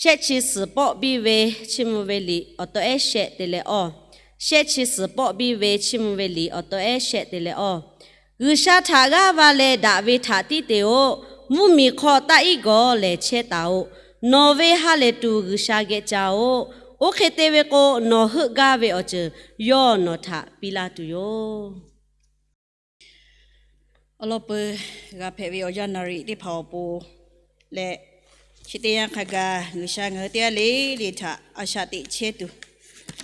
Shehˆ chi suhˍ pawˆ biˇ ve chiˇ mvuh ve liꞈ awˬ taw ehˉ shehˆ te leh awˇ. Shehˆ chi suhˍ pawˆ biˇ ve chiˇ mvuh ve liꞈ awˬ taw ehˉ shehˆ te leh awˇ. G'uiˬsha htaꞈ g'aˇ va leh daꞈ ve htaꞈ tiˉ te-oˬ. Mvuhˇmiˬ hk'aw taˆ iˉ gawˬ lehˬ chehˇ taˍ-oꞈ. Nawˬ ve ha lehˬ tuˬ G'uiˬsha geh ca-oˬ. Oˇ hk'e te ve k'o, nawˬ heuˆ gaˇ ve awˬ ceuˬ yawˇ nawˬ htaꞈ piˇ laˇ tuˬ yoˬ. Awˬ lawn peuˬ g'a hpehꞈ ve awˬ yanˇ naˍ riˍ teˇ hpaˍ awˬ pon leh, chi teˇ yanˇ hk'a gaˬ G'uiˬsha ngaˬ hui teˇ g'aˇ le le htaꞈ a shaꞈ teꞈ chehˇ tuˬ,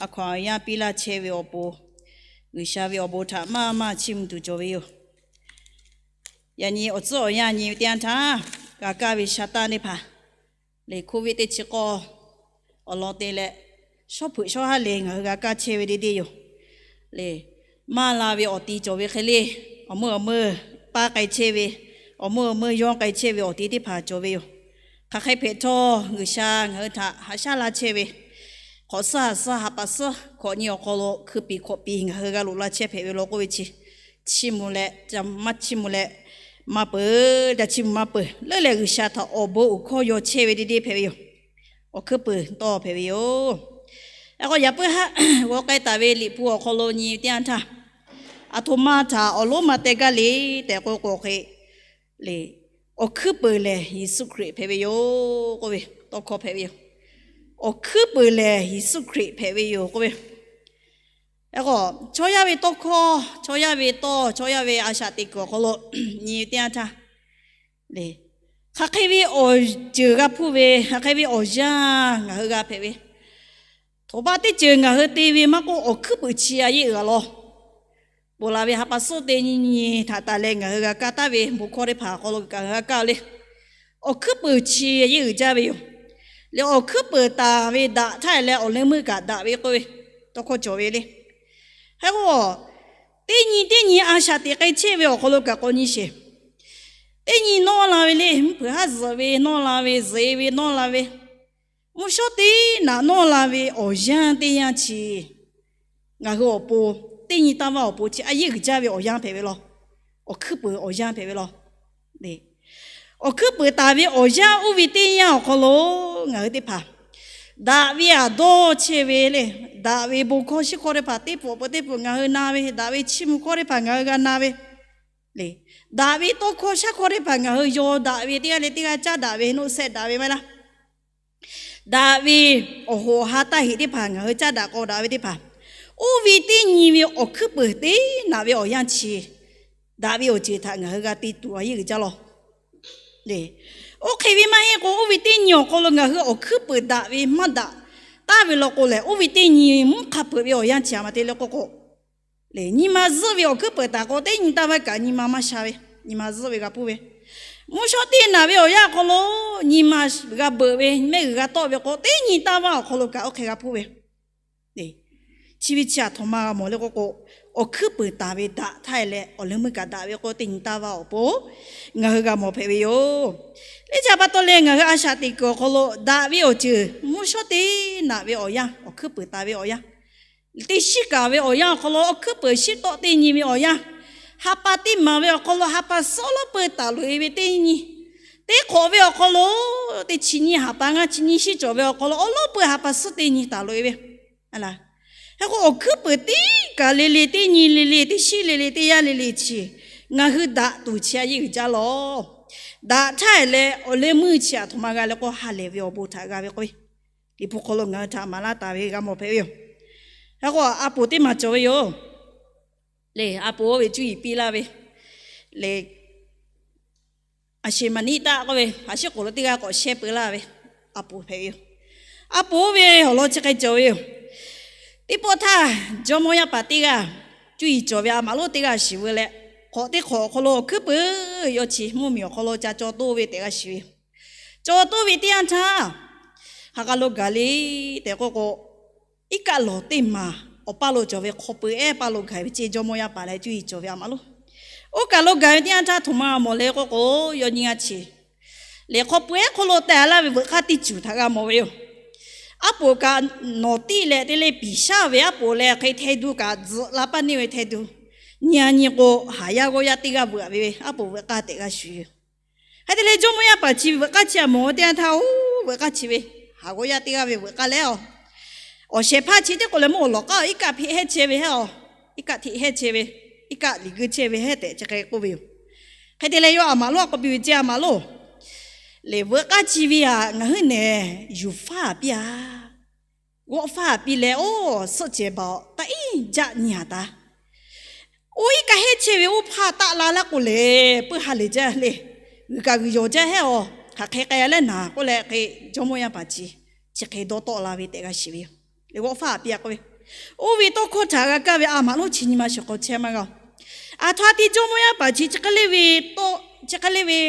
a hkaw-anˬ yanˇ piˇ laˇ chehˇ ve awˬ pon, G'uiˬsha ve awˬ bon htaꞈ maˇ maˇ chiˇ mvuh tuˬ cawˬ ve yoˬ. Yaꞈ nyi awˬ tcuhˉ awˬ yanˇ nyi ve teˇ yanˇ htaˇ, g'a kaˇ ve sha taˇ teˇ hpaˍ lehˬ, Covid teˇ chi k'awˇ awˬ lawn te leh, shawˉ hpeuꞈ shawˉ haˉ leh ngaˬ hui g'a kaˇ chehˇ ve deˇ deˇ yoˬ. Lehˬ, maˇ la ve awˬ ti cawˬ ve hk'e le, awˬ meuˇ awˬ meuˇ paˇ k'ai chehˇ ve, awˬ meuˇ awˬ meuˇ yawˇ k'ai chehˇ ve awˬ ti teˇ hpaˍ cawˬ ve yoˬ. Hk'aˬ hk'e hpehꞈ htawˇ, G'uiˬsha ngaˬ hui htaꞈ haꞈ shaˉ laˇ chehˇ ve, hk'awꞈ suhˉ haꞈ suhˉ ha pa suhˉ hkawꞈ nyi awˬ hk'aw lo hkui piˍ hkawꞈ piˍ ngaˬ hui g'a loꞈ la chehˇ hpehꞈ ve law k'oˆ ve chi, chiˇ mvuh leh maˇ chiˇ mvuh leh maˇ peuˬ, ca chiˇ mvuh maˇ peuˬ leuˉ leh G'uiˬsha htaꞈ awˬ bon uiˍ hkawˇ yaw chehˇ ve deˇ deˇ hpehꞈ ve yoˬ. Awˬ hkuiˉ peuˬ tawˇ hpehꞈ ve yoˬ. Yaꞈ k'aw yaꞈ puiˉ haˆ g'aw k'ai taˍ ve liꞈ hpu awˬ hk'aw lo nyi teˇ yanˇ htaˇ, aˬ htoꞈ ma htaꞈ awˬ lonˉ ma teh gaˇ le tehꞈ k'oˆ k'o hk'e le, awˬ hkuiˉ peuˬ lehˬ Yeˍsuˆ Hkriꞈ hpehꞈ ve yoˬ k'oˆ ve tawˇ hkawˇ hpehꞈ ve yoˬ. Awˬ hkuiˉ peuˬ lehˬ Yeˍsuˆ Hkriꞈ hpehꞈ ve yoˬ k'oˆ ve, yaꞈ k'aw chaw yaˇ ve tawˇ hkawˇ, chaw yaˇ ve tawˇ, chaw yaˇ ve a shaꞈ teꞈ kuiˬ awˬ hk'aw lo nyi teˇ yanˇ htaˇ, hk'aˬ hk'e ve awˬ ceuˬ g'a hpuˇ ve, hk'aˬ hk'e ve awˬ yanˇ ngaˬ hui g'a hpehꞈ ve, htoꞈ ma teˇ ceuˬ ngaˬ hui te ve maˇ k'oˆ, awˬ hkuiˉ peuˬ chi a yeˇ uiˍ a law. Ponˬ laˬ ve ha pa suhˉ teˇ nyi nyi htaꞈ taˍ leh ngaˬ hui g'a kaˇ taˍ ve bon hkawˇ teˇ hpaˍ awˬ hk'aw lo kaꞈ g'a kaˇ le. Awˬ hkuiˉ peuˬ chi a yeˇ uiˍ jaˇ ve yoˬ. Lehˬ, awˬ hkuiˉ peuˬ taˍ ve daꞈ htaˇ leh awˬ leh meuˇ kaꞈ daꞈ ve k'oˆ ve tawˇ hkawˇ cawˬ ve le. Hk'e k'o, teˇ nyi teˇ nyi a shaꞈ teꞈ k'ai chehˇ ve awˬ hk'aw lo kaꞈ k'awꞈ nyi sheˍ. Teˇ nyi nawˇ la ve le, mvuhˇ hpeuꞈ haˉ zuhꞈ ve nawˇ la ve, zuhꞈ e ve nawˇ la ve, mvuhˇ shawˉ teˇ naꞈ nawˇ la ve awˬ yanˇ teˇ yanˇ chi, ngaˬ hui awˬ pon, teˇ nyi taˇ vaˇ awˬ pon chi a yeˇ uiˍ jaˇ ve awˬ yanˇ hpehꞈ ve law. Awˬ hkuiˉ peuˬ awˬ yanˇ hpehꞈ ve law. Awˬ hkuiˉ peuˬ taˍ ve awˬ yanˇ oˇ ve teˇ yanˇ awˬ hk'aw lo ngaˬ hui teˇ hpaˍ daꞈ ve aꞈ dawˇ chehˇ ve le. Daꞈ ve bon hkawˇ shiˉ hkawˇ teˇ hpaˍ teˇ pfuhˍ peuˬ teˇ pfuhˍ ngaˬ hui na ve, daꞈ ve chiˇ mvuh hkawˇ teˇ hpaˍ ngaˬ hui g'a na ve le. Daꞈ ve tawˇ hkawˇ shaˉ hkawˇ teˇ hpaˍ ngaˬ hui yaw daꞈ ve, teˇ g'aˇ leh teˇ g'aˇ caˉ daꞈ ve, noˆ sehˆ daꞈ ve maˇ heˆ laˇ. Daꞈ ve awˬ hoꞈ awˬ ha taˇ heꞈ teˇ hpaˍ ngaˬ hui caˉ daꞈ k'aw daꞈ ve teˇ hpaˍ, oˇ ve teˇ nyi ve awˬ hkuiˉ peuˬ teˇ naꞈ ve awˬ yanˇ chi, daꞈ ve awˬ ceuˬ htaꞈ ngaˬ hui g'a te tuˬ a yeˇ uiˍ jaˇ law. Oˇ hk'e ve maˇ heˆ k'o, oˇ ve teˇ nyi awˬ hk'aw lo ngaˬ hui awˬ hkuiˉ peuˬ daꞈ ve maˇ daꞈ taˍ ve law k'o lehˬ, oˇ ve teˇ nyi mvuhˇ hk'a peuˬ ve awˬ yanˇ chi a ma te le k'oˆ k'o, lehˬ, nyi ma zuhˆ ve awˬ hkuiˉ peuˬ taˍ k'o, teˇ nyi taˇ vaˇ kaꞈ nyi ma maˇ sha ve, nyi ma zuhˆ ve g'a hpuˇ ve, mvuhˇ shawˉ teˇ naꞈ ve awˬ yanˇ awˬ hk'aw lo nyi ma g'a beuꞈ ve, mehˆ g'uiˬ g'a tawˆ ve k'o, teˇ nyi taˇ vaˇ awˬ hk'aw lo kaꞈ oˇ hk'e g'a hpuˇ ve. Chi ve chi aˬ htoꞈ ma g'a mawˬ le k'oˆ k'o, awˬ hkuiˉ peuˬ taˍ ve daꞈ htaˇ leh awˬ leh meuˇ kaꞈ daꞈ ve k'o, teˇ nyi taˇ vaˇ awˬ pon ngaˬ hui g'a mawˬ hpehꞈ ve yoˬ. Leh chi pa taw leh ngaˬ hui a shaꞈ teꞈ kuiˬ awˬ hk'aw lo daꞈ ve awˬ ceuˬ, mvuhˇ shawˉ teˇ naꞈ ve awˬ yanˇ, awˬ hkuiˉ peuˬ taˍ ve awˬ yanˇ, teˇ shiˉ kaˍ ve awˬ yanˇ awˬ hk'aw lo awˬ hkuiˉ peuˬ shiˉ tawˆ teˇ nyi ve awˬ yanˇ, ha pa teˇ maˍ ve awˬ hk'aw lo ha pa suhˉ awˉ lawˉ peuˬ taˍ loꞈ e ve teˇ nyi, teˇ hk'awꞈ ve awˬ hk'aw lo teˇ chi nyi ha pa ngaˇ chi nyi shiˉ cawˬ ve awˬ hk'aw lo awˉ lawˉ peuˬ ha pa suhˉ teˇ nyi taˍ loꞈ e ve. Hk'e k'o, awˬ hkuiˉ peuˬ teˇ kaˬ le le, teˇ nyi le le, teˇ shiˉ le le, teˇ yanˇ le le chi, ngaˬ hui daꞈ tuˬ chi a yeˇ uiˍ jaˇ law. Daꞈ htaˇ leh awˬ leh meuˇ chi aˬ htoꞈ ma g'a le k'o, ha lehˬ ve awˬ bon htaꞈ g'a ve k'oˆ ve, Liꞈ hpu hk'aw lo ngaˬ hui htaꞈ maˍ laˇ taˍ ve g'a mawˬ hpehꞈ ve yoˬ. Hk'e k'o, a poˍ teˇ maˬ cawˬ ve yoˬ. Lehˬ, a poˍ oˇ ve cuˇ yiˍ piˇ laˇ ve, lehˬ, a sheˍ maˍ niˆ taˆ k'oˆ ve, a shiˉ k'oˍ lo teˇ g'aˇ k'awꞈ shehˇ peu laˇ ve, a poˍ hpehꞈ ve yoˬ. A poˍ oˇ ve awˬ lawn chi hk'e cawˬ ve yoˬ. Teˇ pawˆ htaˇ, jawˇmawˇ yaˇ paˍ teˇ g'aˇ, cuˇ yiˍ cawˬ ve a maˍ lonˉ teˇ g'aˇ shiˍ veu leh, hk'awꞈ teˇ hk'awꞈ awˬ hk'aw lo awˬ hkuiˉ peuˬ yawˇ chi mvuhˇmiˬ awˬ hk'aw lo ca caw toˇ ve tehꞈ g'a shiˍ ve yoˬ. Caw toˇ ve teˇ yanˇ htaˇ, ha k'a lo gaˬ le tehꞈ k'oˆ k'o, iˉ kaˆ lawˬ teˇ maˬ awˬ paˇ lo cawˬ ve hk'aw pui ehˉ paˇ lo gaˬ ve ceˇ jawˇmawˇ yaˇ paˍ leh cuˇ yiˍ cawˬ ve a maˍ lonˉ. Oˇ kaˬ lo gaˬ ve teˇ yanˇ htaˇ htoꞈ ma g'a mawˬ le k'oˆ k'o, yaw nyi g'a chi lehˬ, hk'aw pui ehˉ hk'oˆ lo teh laˇ ve veuꞈ k'aˇ teˇ cuˬ htaꞈ g'a mawˬ ve yoˬ. Aˉ poˍ kaꞈ nawˬ tiˇ leh te leh piˍ shaˉ ve aˉ poˍ leh hk'e hteh duˬ kaꞈ tzuhꞈ la paˇ neˇ ve hteh duˬ, nyi a nyi k'o, haˍ yaˇ g'awˇ yaˇ teˇ g'aˇ veuꞈ ve aˉ poˍ veuꞈ k'aˇ tehꞈ g'a shuˍ yoˬ. Hk'e te leh jawˇmawˇ yaˇ paˍ chi veuꞈ k'aˇ chi a mawˬ ve teˇ yanˇ htaˇ, oˇ veuꞈ k'aˇ chi ve haˍ g'awˇ yaˇ teˇ g'aˇ ve veuꞈ k'aˇ leh a, awˬ shehˍ hpaˇ chi teˇ k'o leh mawˇ lawˬ k'aˉ iˉ kaˆ hpeꞈ hehˇ chehˇ ve hehˉ a, iˉ kaˆ htiꞈ hehˇ chehˇ ve, iˉ kaˆ liꞈ geu chehˇ ve hehˉ tehꞈ chi hk'e k'oˆ ve yoˬ. Hk'e te leh yawˇ a maꞈ lonˉ a k'oˆ piˇ ve, Chi a maꞈ lonˉ, lehˬ veuꞈ k'aˇ chi ve aꞈ ngaˬ hui nehˬ yuˬ faˉ piˇ a, g'awˆ faˉ piˇ leh, oˇ suhˆ cehˬ baˬ awˬ taˇ iˉ jaˆ nyi a taˍ. Oˇ iˉ kaˆ hehˇ chehˇ ve oˇ hpaˇ taˆ la laˇ k'o lehˬ, peuˬ ha lehˬ jaˇ le. G'uiˬ kaꞈ g'uiˬ yawˬ jaˇ hehˉ a, hk'aˬ hk'e k'ai leh naˍ k'oˆ leh hk'e jawˇmawˇ yaˇ paˍ chi, chi hk'e dawˇ tawˆ la ve tehꞈ g'a shiˍ ve yoˬ. G'awˆ faˉ piˇ a k'oˆ ve, oˇ ve tawˇ hkawˇ htaꞈ g'a kaˇ ve a maꞈ lonˉ chi nyi ma shawˍ k'aw chehˇ maˇ g'a. Aˬ htoꞈ ha te jawˇmawˇ yaˇ paˍ chi chi hk'e le ve tawˇ, chi hk'e le ve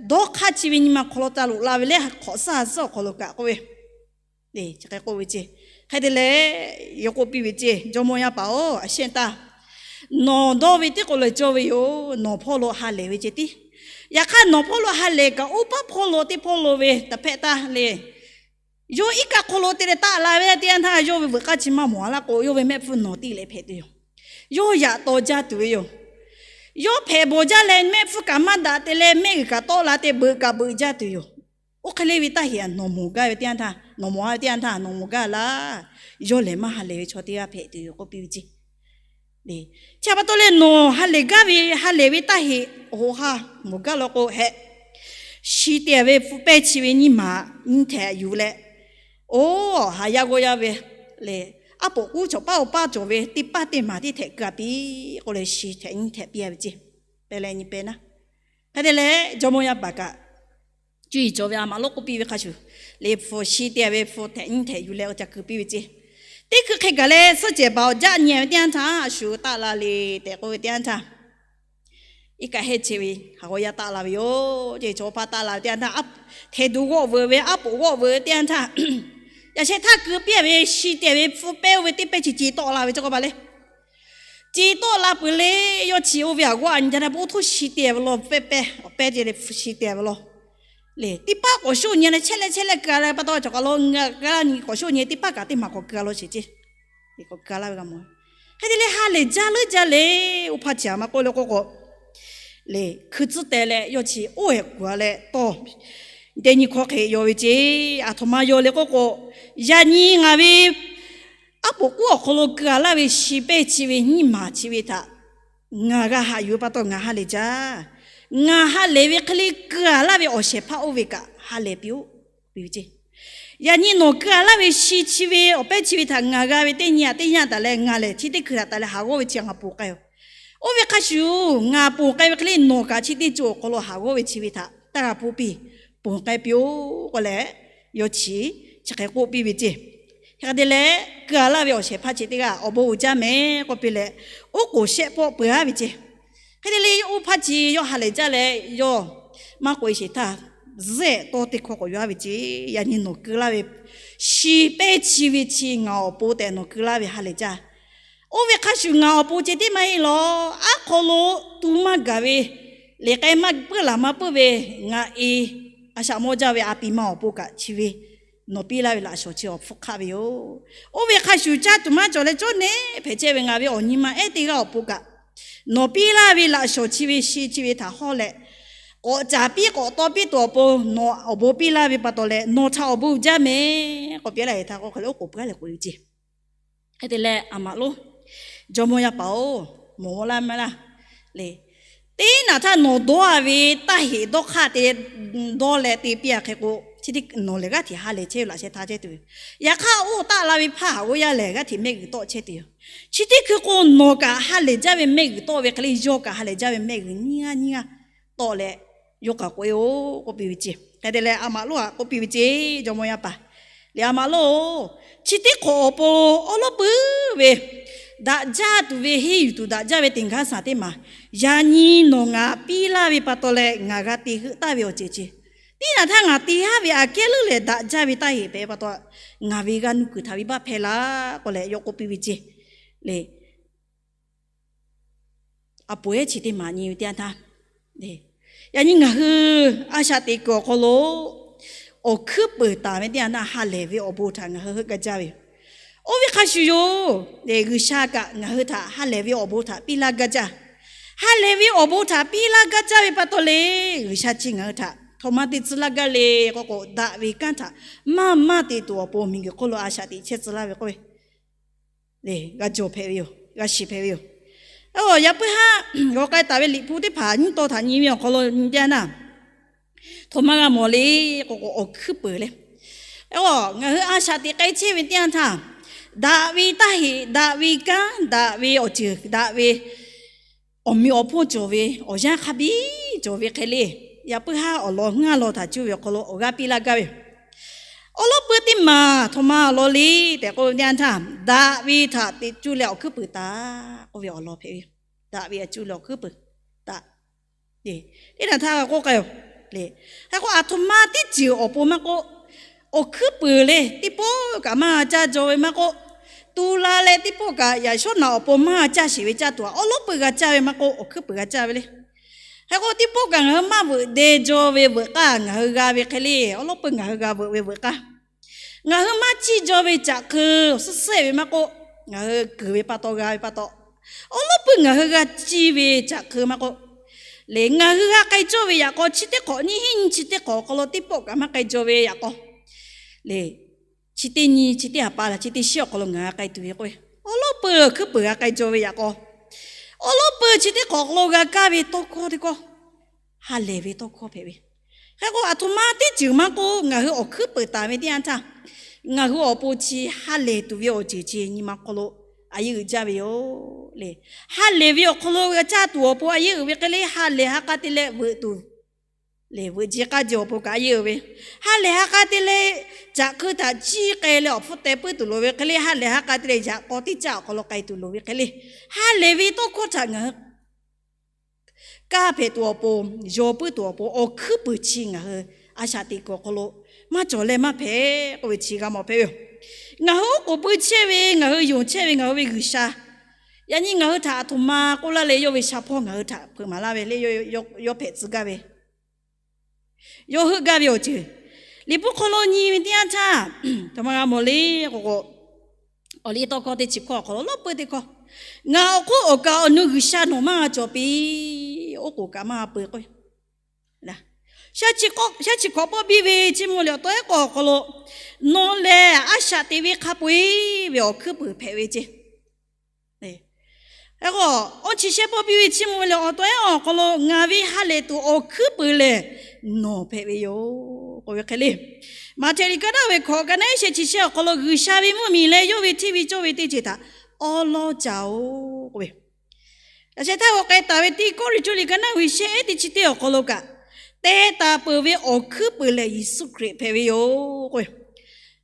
dawˇ hk'aˇ chi ve nyi ma hk'aw lo ca loꞈ la ve leh hk'awꞈ suhˉ ha suhˉ awˬ hk'aw lo kaꞈ k'oˆ ve, chi hk'e k'oˆ ve ceˇ. Hk'e te leh yawˇ k'oˆ piˇ ve ceˇ, Jawˇmawˇ yaˇ paˍ-oˬ, a shehˆ taˇ, nawˬ dawˇ ve tiˉ k'o leh cawˇ ve yoˬ. Nawˬ hpawˇ lo ha lehˬ ve ceh tiˉ. Yaꞈ hk'aˇ nawˬ hpawˇ lo ha lehˬ kaꞈ, oˇ paˉ hpawˇ lo teˇ hpawˇ lo ve taꞈ hpehꞈ taˇ le. Yawˇ iˉ kaˆ hk'aw lo te leh taˆ la ve teˇ yanˇ htaˇ, yawˇ ve veuꞈ k'aˇ chi maˇ mawˬ a laˇ k'o, yawˇ ve mehˆ hpfuhˇ nawˬ tiˉ leh hpehꞈ tuˬ yoˬ. Yawˇ yaꞈ taw jaˇ tuˬ ve yoˬ. Yawˇ hpehꞈ bawˬ jaˇ leh mehˆ hpfuhˇ kaꞈ maˇ daꞈ te leh mehˆ g'uiˬ kaꞈ tawˆ la te, beuꞈ kaꞈ beuꞈ jaˇ tuˬ yoˬ. Oˇ hk'e le ve taˇ heꞈ nawˬ mawˬ gaˇ ve teˇ yanˇ htaˇ, nawˬ mawˬ a ve teˇ yanˇ htaˇ nawˬ mawˬ gaˇ laˇ. Yawˇ lehˬ maˇ ha lehˬ ve chaw teˇ g'aˇ hpehꞈ tuˬ yoˬ k'oˆ piˇ ve ceˇ. Chi pa taw leh nawˬ ha lehˬ gaˇ ve, ha lehˬ ve taˇ heꞈ awˬ hoꞈ ha mawˬ gaˇ law k'o, hehꞈ, shi te ve hpu pehˇ chi ve nyiˇ maˬ nyiˇ htehꞈ yuˬ leh, oˇ haˍ yaˇ g'awˇ yaˇ ve lehˬ, aˉ poꞈ k'uˉ cawˬ paˇ awˬ paˇ cawˬ ve teˇ paˇ teˇ maˬ teˇ htehꞈ keu a piˇ k'oˆ leh, shi htehꞈ nyiˇ htehꞈ piˇ a ve ceˇ. Pehˇ leh nyi pehˇ naˉ. Hk'e te leh jawˇmawˇ yaˇ paˍ kaꞈ, cuˇ yiˍ cawˬ ve a maꞈ lonˉ k'oˆ piˇ ve hk'a shuˍ, lehˬ hpu shi te ve hpu htehꞈ nyiˇ htehꞈ yuˬ leh oˇ ca keu piˇ ve ceˇ. Teˇ hkui hk'e gaˬ leh suhˆ cehˬ baˬ awˬ jaˆ nyi ve teˇ yanˇ htaˇ, a shu taˆ la le tehꞈ k'oˆ ve teˇ yanˇ htaˇ, iˉ kaˆ hehˇ chehˇ ve haˍ g'awˇ yaˇ taˆ la ve yoˬ. Ceˇ chaw paˇ taˆ la ve teˇ yanˇ htaˇ, hteˇ duˬ g'awˆ veuꞈ ve, aˉ poꞈ g'awˆ veuꞈ ve teˇ yanˇ htaˇ, yaꞈ shehˆ htaˇ keu piˇ ve shi te ve hpu pehˇ oˇ ve teˇ pehˇ chi ce tawˆ la ve ceˇ k'oˆ paˇ le. Ce tawˆ la peuˬ le, yawˇ chi oˇ ve aꞈ g'awˇ a nyi jaˇ leh, oˇ htoˇ shi te ve law pehˇ pehˇ awˬ pehˇ ce leh hpu shi te ve law. Lehˬ teˇ paˉ k'awꞈ shoˆ nyi leh chehˇ leh chehˇ leh keu a leh pa taw, cawˬ kaˬ lo ngaˬ g'a nyi k'awꞈ shoˆ nyi teˇ paˉ kaꞈ teˇ maˬ k'awꞈ keu a law sheˍ ceˇ. K'awꞈ keu a laˇ ve g'a mawˬ. Hk'e te leh ha lehˬ jaˇ leuˉ jaˇ le. Oˇ hpaˇ chi a maˇ k'oˆ le k'oˆ k'o, lehˬ hkui tcuhˉ teh leh yawˇ chi oˇ ehˍ kuˬ a leh tawˇ, teˇ nyi hkawˇ hk'e yaw ve ceˇ. Aˬ htoꞈ ma yaw le k'oˆ k'o, yaꞈ nyi ngaˬ ve aˉ poꞈ k'uˉ awˬ hk'aw lo keu a laˇ ve shi pehˇ chi ve nyiˇ maˬ chi ve htaꞈ ngaˬ g'a haꞈ yuˬ pa taw ngaˬ ha lehˬ jaˇ. Ngaˬ ha lehˬ ve hk'e le keu a laˇ ve awˬ shehˍ hpaˇ oˇ ve kaꞈ ha lehˬ piˇ-oˆ piˇ ve ceˇ. Yaꞈ nyi nawˬ keu a laˇ ve shi chi ve awˬ pehˇ chi ve htaꞈ ngaˬ g'a ve teˇ nyi aꞈ teˇ yanˇ taˍ leh ngaˬ lehˬ chi teˇ hkui htaꞈ taˍ leh haˍ g'awˇ ve chi ngaˬ ponˬ k'ai-oˬ. Oˇ ve hk'a shuˍ ngaˬ ponˬ k'ai ve hk'e le nawˬ kaꞈ chi teˇ co awˬ hk'aw lo haˍ g'awˇ ve chi ve htaꞈ taˇ g'a ponˬ piˇ, ponˬ k'ai piˇ-oˆ k'oˆ leh, yawˇ chi chi hk'e k'oˆ piˇ ve ceˇ. Hk'e te leh keu a laˇ ve awˬ shehˍ hpaˇ chi teˇ g'aˇ awˬ bon uiˍ jaˇ mehˍ k'oˆ piˇ leh, oˉ k'oˍ shehˆ pawˆ peuˬ a ve ceˇ. Hk'e te leh oˇ hpaˇ chi yawˇ ha lehˬ jaˇ leh yawˇ maˇ k'oꞈ-e sheˍ htaˇ, zuhˆ ehˍ tawˇ teˇ hkawˇ k'awꞈ yaw a ve ceˇ. Yaꞈ nyi nawˬ keu laˇ ve shi pehˇ chi ve chi ngaˬ awˬ pon tehꞈ nawˬ keu laˇ ve ha lehˬ jaˇ. Oˇ ve hk'a shuˍ ngaˬ awˬ pon ceh tiˉ maˇ heˆ law. Aˉ hk'aw lo tu maˇ gaˬ ve, liꞈ k'ai maˇ peuˬ laˬ maˇ peuˬ ve, ngaˬ e a shaꞈ mawˇ jaˇ ve a pi ma awˬ pon kaꞈ chi ve nawˬ piˇ laˇ ve laꞈ shawnˍ chi awˬ hpfuhˇ hk'aˆ ve yoˬ. Oˇ ve hk'a shuˍ caˇ tuˬ maˇ cawˬ leh cawˇ nehˉ hpehꞈ chehˇ ve ngaˬ ve awˬ nyi ma ehˉ teˇ g'aˇ awˬ pon kaꞈ, nawˬ piˇ laˇ ve laꞈ shawnˍ chi ve shi chi ve htaꞈ hawˇ leh, k'awꞈ caˍ piˇ k'awꞈ taw piˇ tuˬ awˬ pon nawˬ awˬ bon piˇ laˇ ve pa taw leh nawˬ htaꞈ awˬ bon uiˍ jaˇ mehˍ k'oˆ piˇ laˇ ve htaꞈ k'oˆ hk'e le oˉ k'oˍ peuˬ a leh k'oꞈ-e ve ceˇ. Hk'e te leh a maꞈ lonˉ, jawˇmawˇ yaˇ paˍ-oˬ, mawˬ laˇ maˇ laˇ le. Teˇ naꞈ htaˇ nawˬ dawˇ a ve taˇ heꞈ dawˇ hk'aˇ te dawˇ leh te piˇ a hk'e k'o, chi teˇ nawˬ lehˬ g'aˇ hteꞈ ha lehˬ chehˇ ve laꞈ sheh htaˇ chehˇ tuˬ ve yoˬ. Yaꞈ hk'aˇ oˇ taˆ la ve hpaˇ haˍ g'awˇ yaˇ lehˬ g'aˇ hteꞈ mehˆ g'uiˬ tawˆ chehˇ tuˬ yoˬ. Chi teˇ hkui k'o nawˬ kaꞈ ha lehˬ jaˇ ve mehˆ g'uiˬ tawˆ ve hk'e le yawˇ kaꞈ ha lehˬ jaˇ ve mehˆ g'uiˬ nyiˇ g'aˇ nyiˇ g'aˇ tawˆ leh yawˇ kaꞈ k'oꞈ-e-oˬ k'oˆ piˇ ve ceˇ. Hk'e te leh a maꞈ lonˉ htaꞈ k'oˆ piˇ ve ceˇ, jawˇmawˇ yaˇ paˍ, lehˬ a maꞈ lonˉ-oˬ, chi teˇ hk'awꞈ awˬ pon awˉ lawˉ puiˉ ve daꞈ jaˇ tuˬ ve henˇ yuˬ tuˬ daꞈ jaˇ ve teˇ gaˇ shaˍ teˇ maˬ, yaꞈ nyi nawˬ ngaˬ piˇ laˇ ve pa taw leh ngaˬ g'a te heuˆ taˍ ve awˬ ceuˬ ceˇ. Teˇ naꞈ htaˇ ngaˬ te haˉ ve aꞈ kehˉ leuˉ lehˬ daꞈ jaˇ ve taˇ heꞈ hpehꞈ pa taw, ngaˬ ve g'a nuˇ kuiˬ htaꞈ ve baˆ hpehˇ laˇ k'oˆ leh yawˇ k'oˆ piˇ ve ceˇ. Lehˬ a poˍ ehˉ chi teˇ maˬ nyi ve teˇ yanˇ htaˇ, yaꞈ nyi ngaˬ hui a shaꞈ teꞈ kuiˬ awˬ hk'aw lo awˬ hkuiˉ peunˍ taˍ ve teˇ yanˇ htaˇ ha lehˬ ve awˬ bon htaꞈ ngaˬ hui heuˆ gaˇ jaˇ ve yoˬ. Oˇ ve hk'a shuˍ yoˬ, G'uiˬsha kaꞈ ngaˬ hui htaꞈ ha lehˬ ve awˬ bon htaꞈ piˇ laˇ gaˇ jaˇ. Ha lehˬ ve awˬ bon htaꞈ piˇ laˇ gaˇ jaˇ ve pa taw leh, G'uiˬsha chi ngaˬ hui htaꞈ Htoꞈ ma te tcuh laˇ gaˇ le k'oˆ k'o, daꞈ ve kanˉ htaꞈ maˇ maˇ te tuˬ awˬ pon miˬguiˬ hk'oˆ lo a shaꞈ teꞈ chehˇ tcuh laˇ ve k'oˆ ve le, g'a jawˬ hpehꞈ ve yoˬ, g'a shiˍ hpehꞈ ve yoˬ. Yaꞈ puiˉ haˉ g'aw k'ai taˍ ve Liꞈ hpu teˇ hpaˍ nyiˇ taw htaꞈ nyi ve awˬ hk'aw lo nyi jaˇ naˇ, htoꞈ ma g'a mawˬ le k'oˆ k'o, awˬ hkuiˉ peunˍ le. Ngaˬ hui a shaꞈ teꞈ k'ai chehˇ ve teˇ yanˇ htaˇ, daꞈ ve taˇ heꞈ, daꞈ ve kanˉ, daꞈ ve awˬ ceuˬ, daꞈ ve awˬ meꞈ awˬ hponˇ cawˬ ve, awˬ yanˇ hk'a biˇ cawˬ ve hk'e le, yaꞈ puiˉ haˉ awˬ lawn ngaˇ lawn htaꞈ cuˇ ve awˬ hk'aw lo awˬ g'aˇ piˇ laˇ gaˇ ve yoˬ. Awˬ lawˉ peuˇ teˇ maˬ htoꞈ ma awˬ lawn le tehꞈ k'oˆ ve teˇ yanˇ htaˇ, daꞈ ve htaꞈ teꞈ cuˇ leh awˬ hkuiˉ peunˍ taˍ k'oˆ ve awˬ lawn hpehꞈ ve yoˬ. Daꞈ ve htaꞈ cuˇ leh awˬ hkuiˉ peunˍ taˍ. Teˇ htaˇ htaˇ k'oˆ k'ai-oˬ le. Hk'e k'o, aˬ htoꞈ ma teˇ ceuˬ awˬ pon maˇ k'oˆ, awˬ hkuiˉ peunˍ leh teˇ pawˆ kaꞈ maˇ caˇ jaw ve maˇ k'oˆ, tu la leh teˇ pawˆ kaꞈ yaꞈ shawˉ naꞈ awˬ pon maˇ caˇ sheˍ ve caˇ tuˬ, awˬ lawˉ peuˇ g'a caˇ ve maˇ k'oˆ, awˬ hkuiˉ peunˍ g'a caˇ ve le. Hk'e k'o, teˇ pawˆ kaꞈ ngaˬ hui maˇ veuꞈ deh jaw ve veuꞈ k'aˇ ngaˬ hui g'a ve hk'e le, awˬ lawˉ peuˇ ngaˬ hui g'a veuꞈ ve veuꞈ k'aˇ, ngaˬ hui maˇ ciˇ jaw ve caꞈ hk'eu suhˉ sehˆ ve maˇ k'oˆ, ngaˬ hui kuiˬ ve pa taw g'a ve pa taw, awˬ lawˉ peuˇ ngaˬ hui g'a ciˇ ve caꞈ hk'eu maˇ k'oˆ, le ngaˬ hui g'a k'ai cawˇ ve yaꞈ k'aw chi teˇ hk'awꞈ nyiˇ hinˉ nyiˇ chi teˇ hk'awꞈ awˬ hk'aw lo teˇ pawˆ kaꞈ maˇ k'ai jaw ve yaꞈ k'aw, le chi teˇ nyi chi teˇ ha pa laˬ chi teˇ shiˉ awˬ hk'aw lo ngaˬ hui g'a k'ai tuˬ ve k'o, awˬ lawˉ peuˇ hkuiˉ peunˍ g'a k'ai jaw ve yaꞈ k'aw, awˬ lawˉ peuˇ chi teˇ hk'awꞈ awˬ hk'aw lo g'a kaˇ ve tawˇ hkawˇ teˇ hkawˇ, ha lehˬ ve tawˇ hkawˇ hpehꞈ ve. Hk'e k'o, aˬ htoꞈ ma teˇ ceuˬ maˇ k'oˆ, ngaˬ hui awˬ hkuiˉ peunˍ taˍ ve teˇ yanˇ htaˇ, ngaˬ hui awˬ pon chi ha lehˬ tuˬ ve awˬ ceuˬ chi nyi ma hk'aw lo a yeˇ uiˍ jaˇ ve yoˬ le. Ha lehˬ ve awˬ hk'aw lo g'a caˇ tuˬ awˬ pon a yeˇ uiˍ ve hk'e le, ha lehˬ ha k'a te leh veuꞈ tuˬ le, veuꞈ ji k'aˇ ji awˬ pon kaꞈ a yeˇ uiˍ ve, ha lehˬ ha k'a te leh caꞈ hk'eu htaꞈ ciˇ k'ai leh awˬ hpfuhˇ teh puiˉ tuˬ loˍ ve hk'e le, ha lehˬ ha k'a te leh yaꞈ k'aw teˇ caˆ awˬ hk'aw lo k'ai tuˬ loˍ ve hk'e le, ha lehˬ ve tawˇ hkawˇ htaꞈ ngaˬ hui kaˇ hpehꞈ tuˬ awˬ pon, yaw puiˉ tuˬ awˬ pon, awˬ hkuiˉ peunˍ chi ngaˬ hui a shaꞈ teꞈ kuiˬ awˬ hk'aw lo maˇ cawˬ leh maˇ hpehꞈ k'oˆ ve chi g'a mawˬ hpehꞈ ve yoˬ. Ngaˬ hui oˉ k'oˍ pui chehˇ ve, ngaˬ hui yonˍ chehˇ ve ngaˬ hui ve G'uiˬsha, yaꞈ nyi ngaˬ hui htaꞈ aˬ htoꞈ ma k'oˆ laˇ leh yawˇ ve sha hpawˇ ngaˬ hui htaꞈ hpeuꞈ maˍ laˇ ve le, yawˇ hpehꞈ tcuh gaˇ ve, yawˇ heuˆ gaˇ ve awˬ ceuˬ Liꞈ hpu hk'aw lo nyi ve teˇ yanˇ htaˇ, htoꞈ ma g'a mawˬ le k'o k'o, awˬ liˇ tawˇ hkawˇ teˇ chi hkawˇ awˬ hk'aw lo lawˉ peuˇ teˇ hkawˇ, ngaˬ awˬ hk'oˆ awˬ kaˍ awˬ nu G'uiˬsha nawˬ maˇ g'a cawˬ piˇ, oˉ k'oˍ kaꞈ maˇ g'a peu k'o, shaˉ chi hkawꞈ pawˆ biˇ ve chiˇ mvuh leh awˬ taw ehˉ k'awꞈ awˬ hk'aw lo nawˬ lehˬ a shaꞈ teꞈ ve hk'a peu-eˬ ve awˬ hkuiˉ peunˍ hpehꞈ ve ce. Hk'e k'o, awˬ chi shehˇ pawˆ biˇ ve chiˇ mvuh leh awˬ taw ehˉ awˬ hk'aw lo ngaˬ ve ha lehˬ tuˬ awˬ hkuiˉ peunˍ lehˬ nawˬ hpehꞈ ve yoˬ k'oˆ ve hk'e le. Maꞈhtehˍ liꞈ ka daˇ ve hkawꞈ ka naˉ shehˆ chi shehˇ awˬ hk'aw lo G'uiˬsha ve mvuhˇmiˬ leh yawˇ ve hteˇ ve cawˇ ve teˇ ceuˬ htaꞈ awˉ lawˉ ca-oˬ k'oˆ ve, yaꞈ sheh htaˇ g'aw k'ai taˍ ve teˇ Kawˇrenˍhtuˆ liꞈ ka naˉ ve shehˆ ehˉ teˇ chi teˇ awˬ hk'aw lo kaꞈ, teh taˍ peuˬ ve awˬ hkuiˉ peunˍ lehˬ Yeˍsuˆ Hkriꞈ hpehꞈ ve yoˬ k'oˆ ve.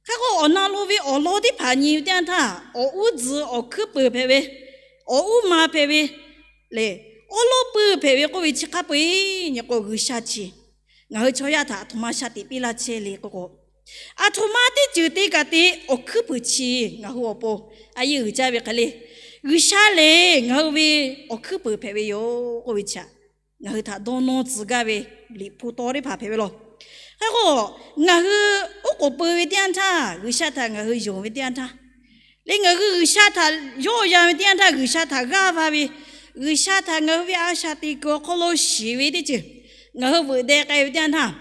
Hk'e k'o, awˬ na lo ve awˬ lawn teˇ hpaˍ nyi ve teˇ yanˇ htaˇ, awˬ uˉ tzuhꞈ awˬ hkuiˉ peunˍ hpehꞈ ve, awˬ uˉ ma hpehꞈ ve le, awˉ lawˉ peuˇ hpehꞈ ve k'oˆ ve chi hk'a peu-eˬ nyi k'o, G'uiˬsha chi ngaˬ hui chaw yaˇ htaꞈ aˬ htoꞈ ma shaꞈ teꞈ piˇ laˇ chehˇ le k'oˆ k'o, aˬ htoꞈ ma teˇ ceuˬ te kaꞈ te awˬ hkuiˉ peunˍ chi ngaˬ hui awˬ pon a yeˇ uiˍ jaˇ ve hk'e le, G'uiˬsha lehˬ ngaˬ hui ve awˬ hkuiˉ peunˍ hpehꞈ ve yoˬ k'oˆ ve chi htaꞈ ngaˬ hui htaꞈ dawˇ nawˇ tcuh gaˇ ve Liꞈ hpu taw teˇ hpaˍ hpehꞈ ve law. Hk'e k'o, ngaˬ hui oˉ k'oˍ pui ve teˇ yanˇ htaˇ, G'uiˬsha htaꞈ ngaˬ hui yonˍ ve teˇ yanˇ htaˇ, le ngaˬ hui G'uiˬsha htaꞈ yawˇ yan ve teˇ yanˇ htaˇ, G'uiˬsha htaꞈ g'aˇ va ve, G'uiˬsha htaꞈ ngaˬ hui ve a shaꞈ teꞈ kuiˬ awˬ hk'aw lo shiˍ ve teˇ ceuˬ ngaˬ hui veuꞈ deh k'ai ve teˇ yanˇ htaˇ,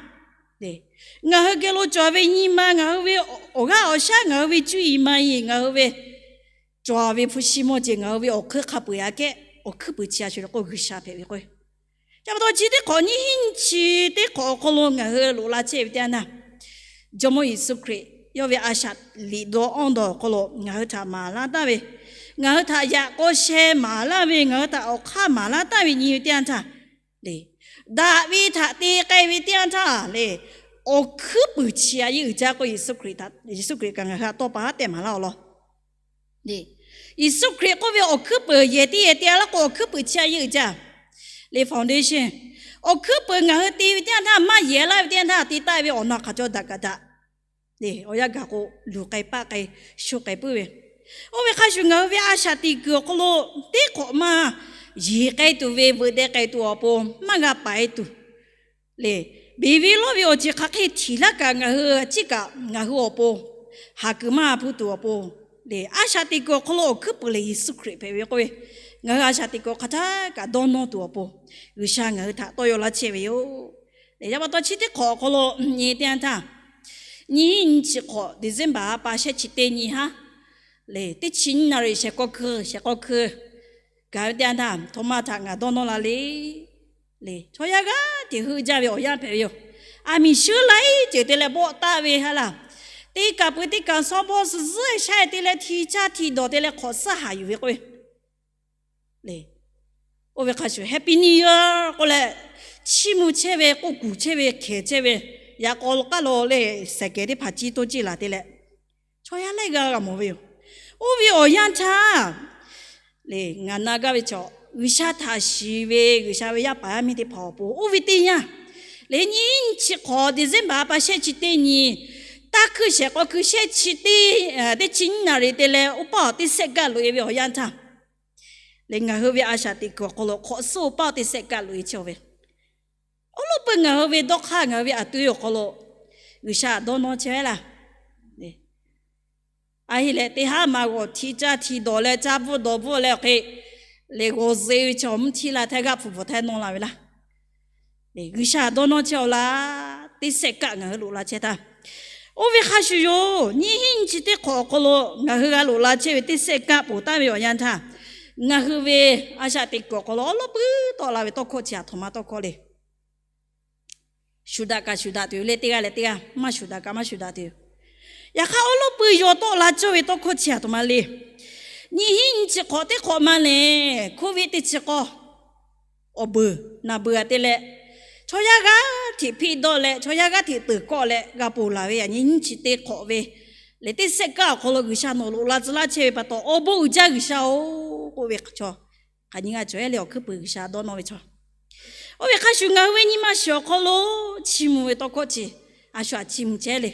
ngaˬ hui geh lo cawˬ ve nyi ma, ngaˬ hui ve awˬ g'aˇ awˬ shaˉ, ngaˬ hui ve cuˇ yiˍ ma yiˍ, ngaˬ hui ve cawˬ ve hpu shi mawˇ ceuˬ, ngaˬ hui ve awˬ hk'eun hk'a peu-eˬ aꞈ kehˉ awˬ hkuiˉ peunˍ chi a shu le k'o G'uiˬsha hpehꞈ ve k'o, ca pa taw chi teˇ hk'awꞈ nyiˇ hinˉ nyiˇ chi teˇ hk'awꞈ awˬ hk'aw lo ngaˬ hui loꞈ la chehˇ ve teˇ yanˇ htaˇ, Jawˇmawˇ Yeˍsuˆ Hkriꞈ yawˇ ve a shaꞈ liꞈ dawˇ awˇ dawˇ awˬ hk'aw lo ngaˬ hui htaꞈ maˍ laˇ taˍ ve, ngaˬ hui htaꞈ yaꞈ k'aw sheh maˍ laˇ ve, ngaˬ hui htaꞈ awˬ hk'aˇ maˍ laˇ taˍ ve nyi ve teˇ yanˇ htaˇ, le, daꞈ ve htaꞈ te k'ai ve teˇ yanˇ htaˇ le, awˬ hkuiˉ peunˍ chi a yeˇ uiˍ jaˇ k'o, Yeˍsuˆ Hkriꞈ kaꞈ ngaˬ hui htaꞈ tawˇ pa haˉ tehꞈ maˍ laˇ-oˬ law. Yeˍsuˆ Hkriꞈ k'oˆ ve awˬ hkuiˉ peunˍ yehˬ teˇ yehˬ te-a laˇ k'o, awˬ hkuiˉ peunˍ chi a yeˇ uiˍ jaˇ le, foundation. Awˬ hkuiˉ peunˍ ngaˬ hui te ve teˇ yanˇ htaˇ maˇ yehˬ laˇ ve teˇ yanˇ htaˇ te taˆ ve awˬ na hk'aˬ cawˇ daꞈ kaꞈ daꞈ le, awˬ yanˇ gaˬ k'o luˬ k'ai paˆ k'ai sho k'ai puiˉ ve. Oˇ ve hk'a shuˍ ngaˬ hui ve a shaꞈ teꞈ kuiˬ awˬ hk'aw lo teˇ hk'awꞈ maˇ yeˬ k'ai tuˬ ve, veuꞈ deh k'ai tuˬ awˬ pon maˇ g'a paiˍ tuˬ le, beˬ ve lawˇ ve awˬ ceuˬ hk'aˬ hk'e htiˍ laˇ kaꞈ ngaˬ hui ciˉ kaꞈ ngaˬ hui awˬ pon haˍ kuiˬ maˇ hpuˇ tuˬ awˬ pon le, a shaꞈ teꞈ kuiˬ awˬ hk'aw lo awˬ hkuiˉ peunˍ lehˬ Yeˍsuˆ Hkriꞈ hpehꞈ ve k'oˆ ve, ngaˬ hui a shaꞈ teꞈ kuiˬ hk'aˬ htaˇ kaꞈ dawˇ nawˇ tuˬ awˬ pon G'uiˬsha ngaˬ hui htaꞈ tawˇ yaw laˇ chehˇ ve yoˬ. Yaꞈ pa taw chi teˇ hk'awꞈ awˬ hk'aw lo nyi teˇ yanˇ htaˇ, nyiˇ hinˉ nyiˇ chi hk'awꞈ December ha pa shehˆ chi teˇ nyi haˉ le, teˇ chi nyiˇ naˍ riˍ shehˍ k'aw hkui shehˍ k'aw hkui gaˬ ve teˇ yanˇ htaˇ, Htoˍmaˇ htaꞈ ngaˬ dawˇ nawˇ la le. Le chaw yaˇ g'aˇ hteꞈ heuˆ jaˇ ve awˬ yanˇ hpehꞈ ve yoˬ. A miˍ sheuˉ laiˉ ceuˬ te leh bawˆ taˆ ve ha laˬ. Teˇ kaˬ pui teˇ kaˬ sawˉ bawˇ suh zuhˆ shaˉ te leh hti caˇ hti dawˬ te leh hk'awꞈ suhˉ haˍ yuˬ ve k'oˆ ve le. Oˇ ve hk'a shuˍ Happy New Year k'oˆ leh, chiˇ mvuh chehˇ ve, k'oˆ kuˬ chehˇ ve, hkehˍ chehˇ ve, yaꞈ k'aw lo k'aˉ lo le, sehˍ kehˬ teˇ hpaˍ ciˇ toˇ ciˇ laˬ te leh, chaw yaˇ laiˉ g'aˇ g'a mawˬ ve yoˬ. Oˇ ve awˬ yanˇ htaˇ le, ngaˬ na gaˇ ve chaw, G'uiˬsha htaꞈ shiˍ ve G'uiˬsha ve yaˇ paˍ yaˇ miˇ teˇ hpaˍ awˬ pon oˇ ve teˇ yanˇ, le nyiˇ hinˉ nyiˇ chi hk'awꞈ December ha pa shehˆ chi teˇ nyi, taˇ hkui shehˍ k'aw hkui shehˆ chi teˇ, teˇ chi nyiˇ naˍ riˍ te leh oˇ paˆ awˬ teˇ sehˆ kaˆ loꞈ e ve awˬ yanˇ htaˇ, le ngaˬ hui ve a shaꞈ teꞈ kuiˬ awˬ hk'aw lo hk'awꞈ suhˉ oˇ paˆ awˬ teˇ sehˆ kaˆ loꞈ e chehˇ ve awˬ lawn peuˬ ngaˬ hui ve dawˇ hk'aˇ ngaˬ hui ve aˬ to awˬ hk'aw lo G'uiˬsha dawˇ nawˇ chehˇ ve laˇ. A heˆ leh teˇ haˉ ma g'awˬ hti caˇ hti dawˬ leh caˇ bvuhˆ dawˬ bvuhˆ leh awˬ hk'e le g'awˬ ze ve chaw mvuhˇ htiˇ la htaˇ g'aˆ hpu bvuhˬ htaˇ nawˇ la ve laˇ. G'uiˬsha dawˇ nawˇ chehˇ awˬ laˇ, teˇ sehˆ kaˆ ngaˬ hui loꞈ la chehˇ htaˇ, oˇ ve hk'a shuˍ yoˬ. Nyiˇ hinˉ nyiˇ chi teˇ hk'awꞈ awˬ hk'aw lo ngaˬ hui g'a loꞈ la chehˇ ve teˇ sehˆ kaˆ ponˬ taˍ ve awˬ yanˇ htaˇ, ngaˬ hui ve a shaꞈ teꞈ kuiˬ awˬ hk'aw lo awˬ lawn peuˬ tawˆ la ve tawˇ hkawˇ chi aˬ htoꞈ ma tawˇ hkawˇ le. Shuˍ daꞈ kaꞈ shuˍ daꞈ tuˬ yoˬ le, teˇ g'aˇ leh teˇ g'aˇ maˇ shuˍ daꞈ kaꞈ maˇ shuˍ daꞈ tuˬ yoˬ. Yaꞈ hk'aˇ awˬ lawn peuˬ yaw tawˆ la cawˇ ve tawˇ hkawˇ chi aˬ htoꞈ ma le. Nyiˇ hinˉ nyiˇ chi hk'awꞈ teˇ hk'awꞈ ma lehˬ, Covid teˇ chi k'awˇ awˬ beuˬ naˬ beuˬ a te leh, chaw yaˇ g'aˇ hteꞈ hpiˇ dawˆ leh chaw yaˇ g'aˇ hteꞈ teuˬ kawˆ leh g'a ponˬ laˬ ve yaꞈ nyi nyiˇ chi teˇ hk'awꞈ ve le teˇ sehˆ kaˆ awˬ hk'aw lo G'uiˬsha nawˬ loꞈ la tcuh laˇ chehˇ ve pa taw, awˬ bon uiˍ jaˇ G'uiˬsha-oˬ k'oˆ ve chaw, hk'aˬ nyi g'a cawˬ e le awˬ hkuiˉ puiˍ G'uiˬsha dawˇ nawˇ ve chaw. Oˇ ve hk'a shuˍ ngaˬ hui ve nyi ma shiˍ awˬ hk'aw lo chiˇ mvuh ve tawˇ hkawˇ chi a shu aꞈ chiˇ mvuh chehˇ le.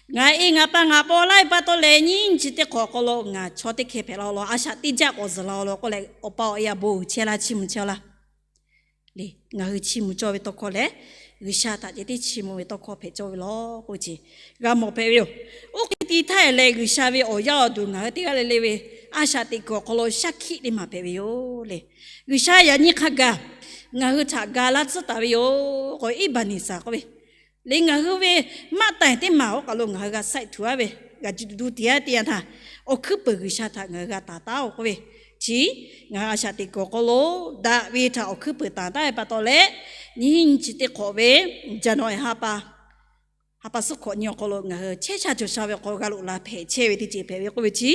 Ngaˬ e ngaˬ pa ngaˬ paw laˇ ve pa taw leh nyiˇ nyiˇ chi teˇ hk'awꞈ awˬ hk'aw lo ngaˬ chaw teˇ hkeh hpehꞈ la awˬ lawn a shaꞈ teˇ jaˆ k'awꞈ zuhˬ la awˬ lawn k'oˆ leh awˬ pa awˬ e aꞈ bon uiˍ chehˇ laˇ chiˇ mvuh chehˇ laˇ. Le ngaˬ hui chiˇ mvuh cawˇ ve tawˇ hkawˇ lehˬ, G'uiˬsha htaꞈ ceh tiˉ chiˇ mvuh ve tawˇ hkawˇ hpehꞈ cawˇ ve law k'oˆ ve chi g'a mawˬ hpehꞈ ve yoˬ. Oˇ hk'e te htaˇ lehˬ G'uiˬsha ve awˬ yaˇ awˬ duˬ ngaˬ hui teˇ g'aˇ le le ve a shaꞈ teꞈ kuiˬ awˬ hk'aw lo shaˉ hkiˆ teˇ maˬ hpehꞈ ve yoˬ le. G'uiˬsha yaꞈ nyi hk'a gaˬ ngaˬ hui htaꞈ ga laˇ tcuhˉ taˍ ve yoˬ k'o, iˉ baˬ niˍ saˍ k'oˆ ve le ngaˬ hui ve maˆ taiˍ teˇ maˬ oˇ kaˬ lo ngaˬ hui g'a saiˆ htuꞈ aˉ ve, g'a duˇ teˇ yanˇ teˇ yanˇ htaˇ, awˬ hkuiˉ peuˬ G'uiˬsha htaꞈ ngaˬ hui g'a taˍ taˉ-oˬ k'oˆ ve chi, ngaˬ hui a shaꞈ teꞈ kuiˬ awˬ hk'aw lo daꞈ ve htaꞈ awˬ hkuiˉ peuˬ taˍ taˉ ve pa taw leh, nyiˇ hinˉ nyiˇ chi teˇ hk'awꞈ ve January ha pa, ha pa suhˉ hkawꞈ nyi awˬ hk'aw lo ngaˬ hui chehˇ sha cawˬ sha ve awˬ hk'aw lo g'a loꞈ la hpehꞈ chehˇ ve teˇ ceuˬ hpehꞈ ve k'oˆ ve chi,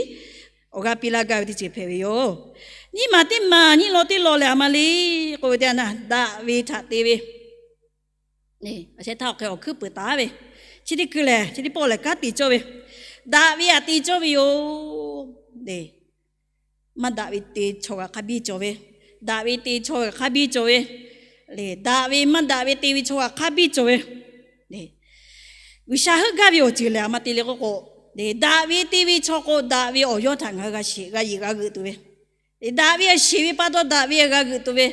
awˬ g'aˇ piˇ laˇ gaˇ ve teˇ ceuˬ hpehꞈ ve yoˬ. Nyiˇ maˬ teˇ maˬ nyiˇ law teˇ law leh a ma le k'oˆ ve teˇ yanˇ htaˇ, daꞈ ve htaꞈ te ve a sheh htaˇ awˬ hk'e awˬ hkuiˉ peuˬ taˍ ve, chi teˇ hkui lehˬ chi teˇ pawˆ lehˬ kanˉ te cawˇ ve, daꞈ ve aꞈ te cawˇ ve yoˬ. Maˇ daꞈ ve te chaw g'aꞈ hk'a biˇ cawˬ ve, daꞈ ve te chaw g'aꞈ hk'a biˇ cawˬ ve, daꞈ ve maˇ daꞈ ve te ve chaw g'aꞈ hk'a biˇ cawˬ ve, G'uiˬsha heuˆ gaˇ ve awˬ ceuˬ lehˬ a ma te le k'oˆ k'o, daꞈ ve te ve chaw k'o daꞈ ve awˬ yawˇ htaꞈ ngaˬ hui g'a sheˍ g'a yeˬ g'a g'euꞈ tuˬ ve, daꞈ ve sheˍ ve pa taw daꞈ ve g'a g'euꞈ tuˬ ve,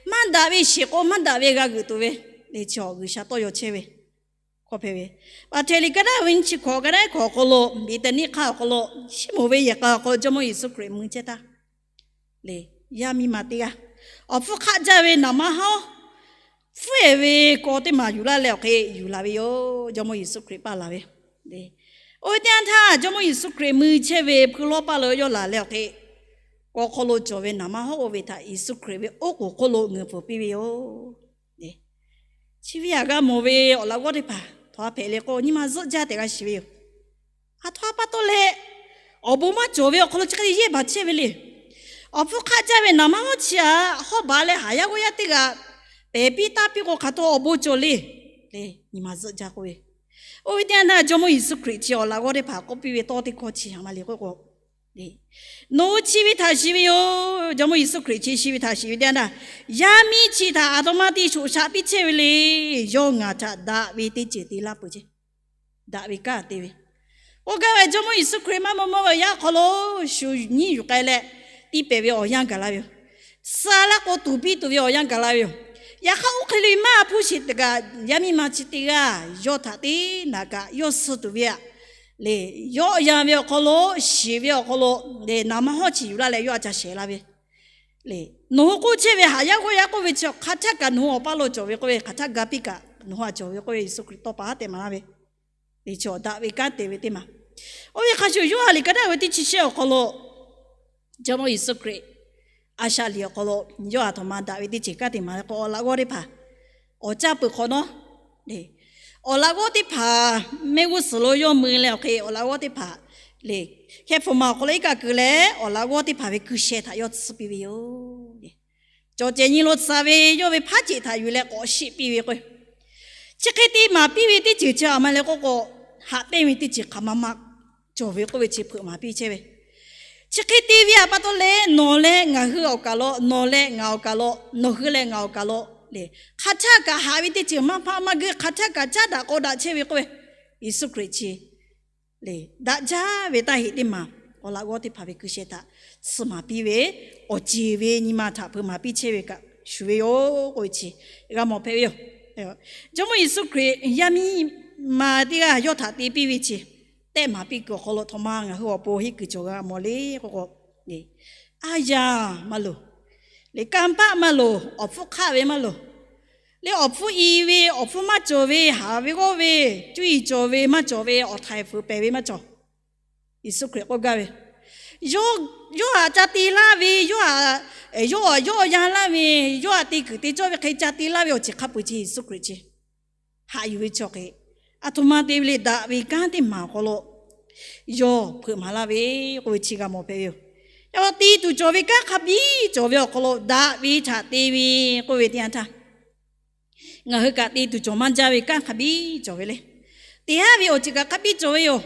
maˇ daꞈ ve sheˍ k'o maˇ daꞈ ve g'a g'euꞈ tuˬ ve, le chi awˬ G'uiˬsha tawˇ yaw chehˇ ve hkawˇ hpehꞈ ve. Paˍ hteꞈ liꞈ ka daˇ ve nyiˇ chi hkawꞈ ka daˇ hkawꞈ awˬ hk'aw lo, Beˍtaˍniˆ hk'aˆ awˬ hk'aw lo, Siˉmonˍ ve yehˬ k'a awˬ hk'aw lo Jawˇmawˇ Yeˍsuˆ Hkriꞈ mui chehˇ htaˇ, le yaˇ miˇ ma teˇ g'aˇ awˬ hpfuhˇ hk'aˆ jaˇ ve naˍ ma hawˉ hpfuhˇ ehˍ ve kaw teˇ maˬ yuˬ laˇ leh awˬ hk'e yuˬ la ve yoˬ. Jawˇmawˇ Yeˍsuˆ Hkriꞈ paˇ laˬ ve, oˇ ve teˇ yanˇ htaˇ Jawˇmawˇ Yeˍsuˆ Hkriꞈ mui chehˇ ve hpui lawˇ paˇ lo yawˇ laˬ leh awˬ hk'e, kaw hk'aw lo cawˬ ve naˍ ma hawˉ oˇ ve htaꞈ Yeˍsuˆ Hkriꞈ ve oˉ k'oˍ hk'oˆ lo ngeuˍ pfuhˍ piˇ ve yoˬ. Chi ve aꞈ g'a mawˬ ve awˬ laꞈ g'awˇ teˇ hpaˍ htaꞈ hpehꞈ le k'o, nyi ma zuhˆ jaˇ tehꞈ g'a shiˍ ve yoˬ. Aˬ htoꞈ ma pa taw leh, awˬ bon maˇ cawˬ ve awˬ hk'aw lo chi hk'e te yehˇ baˬ chehˇ ve le. Awˬ hpfuhˇ hk'aˆ jaˇ ve naˍ ma hawˉ chi aꞈ hawˉ baˬ leh haˍ yaˇ g'awˇ yaˇ teˇ g'aˇ pehˬ piˇ taˇ piˇ k'o hk'aˬ htaˇ awˬ bon cawˬ le. Le nyi ma zuhˆ jaˇ k'oˆ ve, oˇ ve teˇ yanˇ htaˇ Jawˇmawˇ Yeˍsuˆ Hkriꞈ chi awˬ laꞈ g'awˇ teˇ hpaˍ k'oˆ piˇ ve tawˇ teˇ hkawˇ chi aˬ ma le k'oˆ k'o, nawˬ hui chi ve htaꞈ shiˍ ve yoˬ. Jawˇmawˇ Yeˍsuˆ Hkriꞈ chi shiˍ ve htaꞈ shiˍ ve teˇ yanˇ htaˇ, yaˇ miˇ chi htaꞈ aˬ htoꞈ ma te shoꞈ shaꞈ piˇ chehˇ ve le. Yawˇ ngaˬ htaꞈ daꞈ ve teˇ ceuˬ te laˇ peuˬ ceˇ. Daꞈ ve kanˉ te ve, k'oˆ gaˇ ve Jawˇmawˇ Yeˍsuˆ Hkriꞈ maˇ maw maw ve yaˇ hk'aw lo shu nyiˉ yuˬ k'ai leh, tiˇ pehˍ ve awˬ yanˇ gaˬ la ve yoˬ. Suh laˇ k'o tuˍ piˇ tuˬ ve awˬ yanˇ gaˬ la ve yoˬ. Yaꞈ hk'aˇ oˇ hk'e le maˇ hpuˇ sheˍ teˇ kaꞈ, yaˇ miˇ ma chi teˇ g'aˇ yawˇ htaꞈ teˇ naꞈ kaꞈ yawˇ suh tuˬ ve aꞈ, le yawˇ yan ve awˬ hk'aw lo, shiˍ ve awˬ hk'aw lo, le naˍ ma hawˉ chi yuˬ laˇ leh yawˇ a ca shehˍ la ve, le nawˬ hui k'oˆ chehˇ ve haˍ yaˇ g'awˇ yaˇ k'oˆ ve chi hk'aˬ htaˇ kaꞈ nawˬ hui awˬ paˇ lo cawˬ ve k'oˆ ve hk'aˬ htaˇ ga piˇ kaꞈ, nawˬ hui htaꞈ cawˬ ve k'oˆ ve Yeˍsuˆ Hkriꞈ tawˇ pa haˉ tehꞈ maˍ laˇ ve, teˇ chi awˬ daꞈ ve kanˉ te ve teˇ maˬ. Oˇ ve hk'a shuˍ, Yoˇhanˬ liꞈ ka daˇ ve teˇ chi shehˆ awˬ hk'aw lo Jawˇmawˇ Yeˍsuˆ Hkriꞈ a shaꞈ liꞈ awˬ hk'aw lo yawˇ a htoꞈ ma daꞈ ve teˇ ceuˬ kanˉ te maˍ k'o, awˬ laꞈ g'awˇ teˇ hpaˍ awˬ caˇ peuˬ hk'awꞈ nawˉ, awˬ laꞈ g'awˇ teˇ hpaˍ mehˆ g'uˇ suhˍ lo yawˇ mui leh awˬ hk'e awˬ laꞈ g'awˇ teˇ hpaˍ le, hk'e hpu ma awˬ hk'aw lo iˉ kaˆ keu leh awˬ laꞈ g'awˇ teˇ hpaˍ ve ku sheh htaꞈ yawˇ tsuhˇ piˇ ve yoˬ. Cawˬ cehˬ nyi lo tcuh ve yawˇ ve hpaˉ ceꞈ htaꞈ yuˬ leh k'awꞈ sheˆ piˇ ve k'o, chi hk'e te maˍ piˇ ve teˇ ceuˬ chi a ma leh k'oˆ k'o, haꞈ pehnˇ ve teˇ ceuˬ hk'aˬ ma ma cawˬ ve k'oˆ ve chi hpeuꞈ maˍ piˇ chehˇ ve. Chi hk'e te ve a pa taw leh nawˬ leh ngaˬ hui awˬ kaˬ lo, nawˬ leh ngaˬ awˬ kaˬ lo, nawˬ hui leh ngaˬ awˬ kaˬ lo le, hk'aˬ htaˇ kaꞈ haꞈ ve teˇ ceuˬ maˇ hpaˆ maˇ geuˆ, hk'aˬ htaˇ kaꞈ caˉ daꞈ k'aw daꞈ chehˇ ve k'oˆ ve, Yeˍsuˆ Hkriꞈ chi le, daꞈ jaˇ ve taˇ heꞈ teˇ maˬ awˬ laꞈ g'awˇ teˇ hpaˍ ve ku sheh htaꞈ tsuhˇ maˍ piˇ ve, awˬ ceˬ ve nyi ma htaꞈ hpeuꞈ maˍ piˇ chehˇ ve kaꞈ shuˍ ve yoˬ k'oˆ ve chi g'a mawˬ hpehꞈ ve yoˬ. Jawˇmawˇ Yeˍsuˆ Hkriꞈ yaˇ miˇ ma teˇ g'aˇ yawˇ htaꞈ te piˇ ve chi tehˆ maˍ piˇ kuiˬ awˬ hk'aw lo htaꞈ ma ngaˬ hui awˬ pon henˇ kuiˬ cawˬ g'a mawˬ le k'oˆ k'o, a yaˇ maˇ loˍ, le kanˇ paˆ maˇ loˍ, awˬ hpfuhˇ hk'aˆ ve maˇ loˍ, le awˬ hpfuhˇ i ve, awˬ hpfuhˇ maˇ cawˬ ve, haˍ ve g'awˇ ve, cuˇ yiˍ cawˬ ve maˇ cawˬ ve, awˬ htaiˍ fuiˍ pehˬ ve maˇ cawˬ. Yeˍsuˆ Hkriꞈ k'oˆ gaˇ ve, yawˇ htaꞈ ca te laˇ ve, yawˇ htaꞈ, yawˇ htaꞈ yawˇ yanˇ laˇ ve, yawˇ htaꞈ te kuiˬ te cawˇ ve hk'e ca te laˇ ve awˬ ceuˬ hk'a peu-eˬ chi Yeˍsuˆ Hkriꞈ chi haꞈ yuˬ ve chaw hk'e, a htoꞈ ma te ve le, daꞈ ve kanˉ teˇ maˬ awˬ hk'aw lo yawˇ hpeuꞈ maˍ laˇ ve k'oˆ ve chi g'a mawˬ hpehꞈ ve yoˬ. Yaꞈ hk'aˇ te tuˬ cawˬ ve kanˉ hk'a biˇ cawˬ ve awˬ hk'aw lo daꞈ ve htaꞈ te ve k'oˆ ve teˇ yanˇ htaˇ, ngaˬ hui kaꞈ te tuˬ cawˬ maˇ jaˇ ve kanˉ hk'a biˇ cawˬ ve le. Te haˉ ve awˬ ceuˬ kaꞈ hk'a biˇ cawˬ ve yoˬ.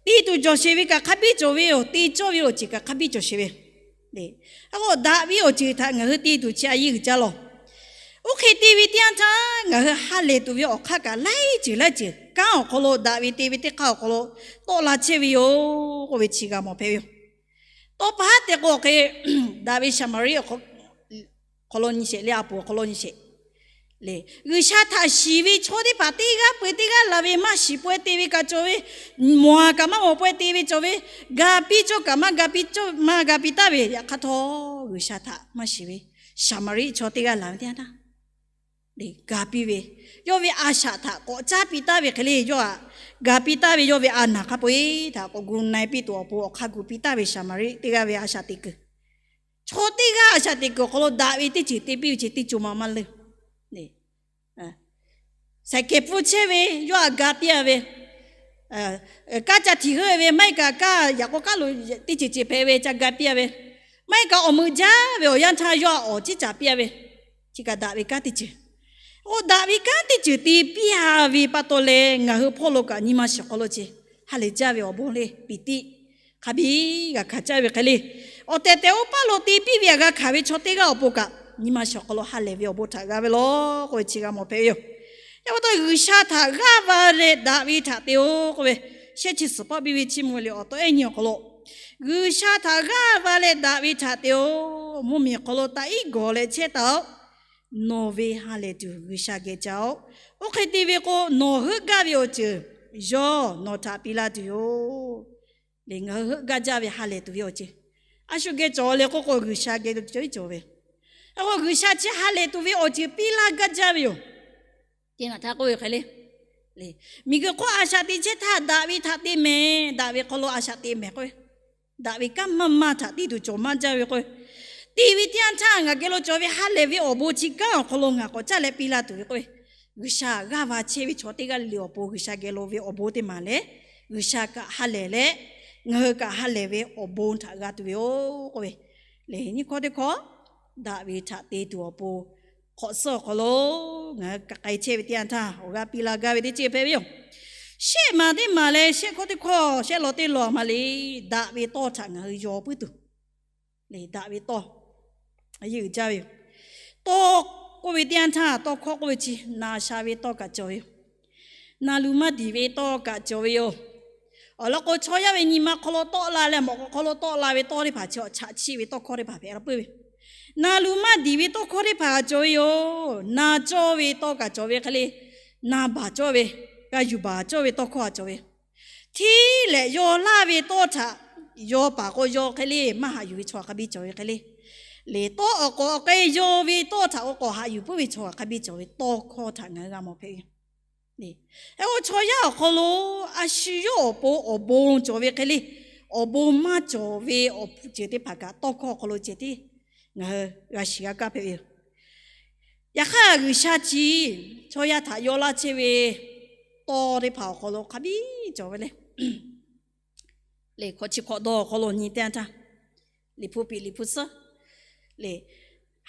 Te tuˬ cawˬ sheˍ ve kaꞈ hk'a biˇ cawˬ ve yoˬ. Te cawˇ ve awˬ ceuˬ kaꞈ hk'a biˇ cawˬ sheˍ ve le. A k'o daꞈ ve awˬ ceuˬ htaꞈ ngaˬ hui te tuˬ chi a yeˇ uiˍ jaˇ lawˬ. Oˇ hk'e te ve teˇ yanˇ htaˇ ngaˬ hui ha lehˬ tuˬ ve awˬ hk'aˇ kaꞈ laiˉ ceuˬ laiˉ ceuˬ kanˉ awˬ hk'aw lo, daꞈ ve te ve teˇ hk'aˇ awˬ hk'aw lo tawˆ la chehˇ ve yoˬ k'oˆ ve chi g'a mawˬ hpehꞈ ve yoˬ. Tawˇ pa haˉ tehꞈ k'o hk'e, daꞈ ve Saˍmaˍriˆ awˬ hk'aw lo nyi sheˍ le, a poˍ awˬ hk'aw lo nyi sheˍ le. G'uiˬsha htaꞈ shiˍ ve chaw teˇ hpaˍ teˇ g'aˇ peu-eˬ teˇ g'aˇ laˬ ve maˇ shiˍ pawehˇ te ve kaꞈ cawˬ ve, mawˬ-a kaꞈ maˇ mawˬ pawehˇ te ve cawˬ ve, ga piˇ cawˇ kaꞈ maˇ ga piˇ cawˇ, maˇ ga piˇ taˍ ve, yaꞈ hk'aˇ htawˇ G'uiˬsha htaꞈ maˇ shiˍ ve Saˍmaˍriˆ chaw teˇ g'aˇ laˬ ve teˇ yanˇ htaˇ ga piˇ ve, yawˇ ve a shaꞈ htaꞈ k'awꞈ caˉ piˇ taˍ ve hk'e le, yawˇ htaꞈ ga piˇ taˍ ve yawˇ ve a naˬ hk'a peu-eˬ htaꞈ k'awꞈ gu na-e piˇ tuˬ awˬ pon awˬ hk'aˇ gu piˇ taˍ ve Saˍmaˍriˆ teˇ g'aˇ ve a shaꞈ teꞈ kuiˬ, chaw teˇ g'aˇ a shaꞈ teꞈ kuiˬ awˬ hk'aw lo daꞈ ve teˇ ceuˬ te piˇ ve chi teˇ co ma maˇ leuˇ. Saiˍ kehˬ pfuhˇ chehˇ ve yawˇ htaꞈ ga piˇ-a ve, kanˉ ca htiꞈ heuˆ ve maˇ heˆ kaꞈ, kanˉ yaꞈ k'aw kaˉ lo teˇ ceuˬ ceuˬ hpehꞈ ve ca ga piˇ-a ve, maˇ heˆ kaꞈ awˬ meuꞈ jaˇ ve awˬ yanˇ htaˇ yawˇ htaꞈ awˬ ciˉ caˍ piˇ-a ve, chi kaꞈ daꞈ ve kanˉ teˇ ceuˬ. K'o daꞈ ve kanˉ teˇ ceuˬ te piˇ-a ve pa taw leh ngaˬ hui hpawˇ lo kaꞈ nyi ma shiˍ hk'aw lo ce ha lehˬ jaˇ ve awˬ bon le piˍ tiˆ hk'a biˇ g'a hkanˍ caˇ ve hk'e le, awˬ tehˬ tehˬ oˇ paˇ lo te piˇ ve htaꞈ g'a hkanˍ ve chaw teˇ g'aˇ awˬ pon kaꞈ nyi ma shiˍ hk'aw lo ha lehˬ ve awˬ bon htaꞈ g'a ve lawˬ k'oˆ ve chi g'a mawˬ hpehꞈ ve yoˬ. Yaꞈ pa taw G'uiˬsha htaꞈ g'aˇ va leh daꞈ ve htaꞈ te-o k'oˆ ve, shehˆ chi suhˍ pawˆ biˇ ve Chiˇ mvuh ve liꞈ awˬ taw ehˉ nyi awˬ hk'aw lo, G'uiˬsha htaꞈ g'aˇ va leh daꞈ ve htaꞈ te-o, mvuhˇmiˬ awˬ hk'aw lo taꞈ iˉ gawˬ leh chehˇ taˍ-oꞈ. Nawˬ ve ha lehˬ tuˬ G'uiˬsha geh ca-oꞈ. Oˇ hk'e te ve k'o nawˬ heuˆ gaˇ ve awˬ ceuˬ yawˇ nawˬ htaꞈ piˇ laˇ tuˬ yoˬ. Ngaˬ hui heuˆ gaˇ jaˇ ve ha lehˬ tuˬ ve awˬ ceuˬ a shu geh cawˬ leh k'oˆ k'o G'uiˬsha geh cawˬ ve, a k'o G'uiˬsha chi ha lehˬ tuˬ ve awˬ ceuˬ piˇ laˇ gaˇ jaˇ ve yoˬ. Teˇ naꞈ htaˇ k'oˆ ve hk'e le, miˬguiˬ hk'oˆ a shaꞈ teꞈ chehˇ htaˇ daꞈ ve htaꞈ te mehˍ, daꞈ ve hk'aw lo a shaꞈ teꞈ mehˍ k'oˆ ve, daꞈ ve kanˉ maˇ maˇ htaꞈ te tuˬ cawˬ maˇ jaˇ ve k'oˆ ve, te ve teˇ yanˇ htaˇ ngaˬ geh lo cawˬ ve ha lehˬ ve awˬ bon chi kanˉ awˬ hk'aw lo ngaˬ k'awꞈ caˇ leh piˇ laˇ tuˬ ve k'oˆ ve, G'uiˬsha g'aˇ va chehˇ ve chaw teˇ g'aˇ le le awˬ pon G'uiˬsha geh lo ve awˬ bon teˇ maˬ leh, G'uiˬsha kaꞈ ha lehˬ leh, ngaˬ hui kaꞈ ha lehˬ ve awˬ bon htaꞈ g'a tuˬ ve yoˬ k'oˆ ve, le nyiˇ hkawˇ teˇ hkawˇ daꞈ ve htaꞈ te tuˬ awˬ pon hk'awꞈ suhˉ awˬ hk'aw lo ngaˬ hui kaꞈ k'ai chehˇ ve teˇ yanˇ htaˇ awˬ g'aˇ piˇ laˇ gaˇ ve teˇ ceuˬ hpehꞈ ve yoˬ. Shehˆ maˬ teˇ maˬ leh shehˆ hkawˇ teˇ hkawˇ shehˆ law teˇ law maˇ le, daꞈ ve tawˇ htaꞈ ngaˬ hui yaw puiˉ tuˬ, le daꞈ ve tawˇ a yeˇ uiˍ jaˇ ve yoˬ. Tawˇ k'oˆ ve teˇ yanˇ htaˇ tawˇ hkawˇ k'oˆ ve chi na sha ve tawˇ kaꞈ cawˬ ve yoˬ. Na luˬ maˇ diˍ ve tawˇ kaꞈ cawˬ ve yoˬ. Awˬ lawn k'o chaw yaˇ ve nyi ma hk'aw lo tawˆ la leh mawꞈ k'aw hk'aw lo tawˆ la ve tawˇ teˇ hpaˍ chi awˬ chaꞈ chiˆ ve tawˇ hkawˇ teˇ hpaˍ hpehꞈ la puiˉ ve, na luˬ maˇ diˍ ve tawˇ hkawˇ teˇ hpaˍ cawˬ ve yoˬ. Na cawˇ ve tawˇ kaꞈ cawˬ ve hk'e le, na baˬ cawˇ ve, g'a yuˬ baˬ cawˇ ve tawˇ hkawˇ a cawˬ ve, hteˇ lehꞈ yaw laˇ ve tawˇ htaꞈ yaw paˍ k'o yaw hk'e le maˇ haꞈ yuˬ ve chaw hk'a biˇ cawˬ ve hk'e le, Lehˬ, tawˇ awˬ k'awꞈ k'ai yaw ve tawˇ htaꞈ k'awꞈ haꞈ yuˬ puiˉ ve chaw hk'a biˇ cawˬ ve tawˇ hkawˇ htaꞈ ngaˬ hui g'a mawˬ hpehꞈ ve yoˬ. Lehˬ, oˇ chaw yaˇ awˬ hk'aw lo a shu yawˇ awˬ pon awˬ bon cawˬ ve hk'e le, awˬ bon maˇ cawˬ ve awˬ ceuˬ teˇ hpaˍ kaꞈ tawˇ hkawˇ awˬ hk'aw lo ceh tiˉ ngaˬ hui g'a shiˍ g'a kaˇ hpehꞈ ve yoˬ. Yaꞈ hk'aˇ, G'uiˬsha chi chaw yaˇ htaꞈ yaw laˇ chehˇ ve tawˇ teˇ hpaˍ awˬ hk'aw lo hk'a biˇ cawˬ ve le. Lehˬ, hkawꞈ chi hkawꞈ dawˇ awˬ hk'aw lo nyi teˇ yanˇ htaˇ, Liꞈ hpu piꞈ Liꞈ hpu suhˉ lehˬ,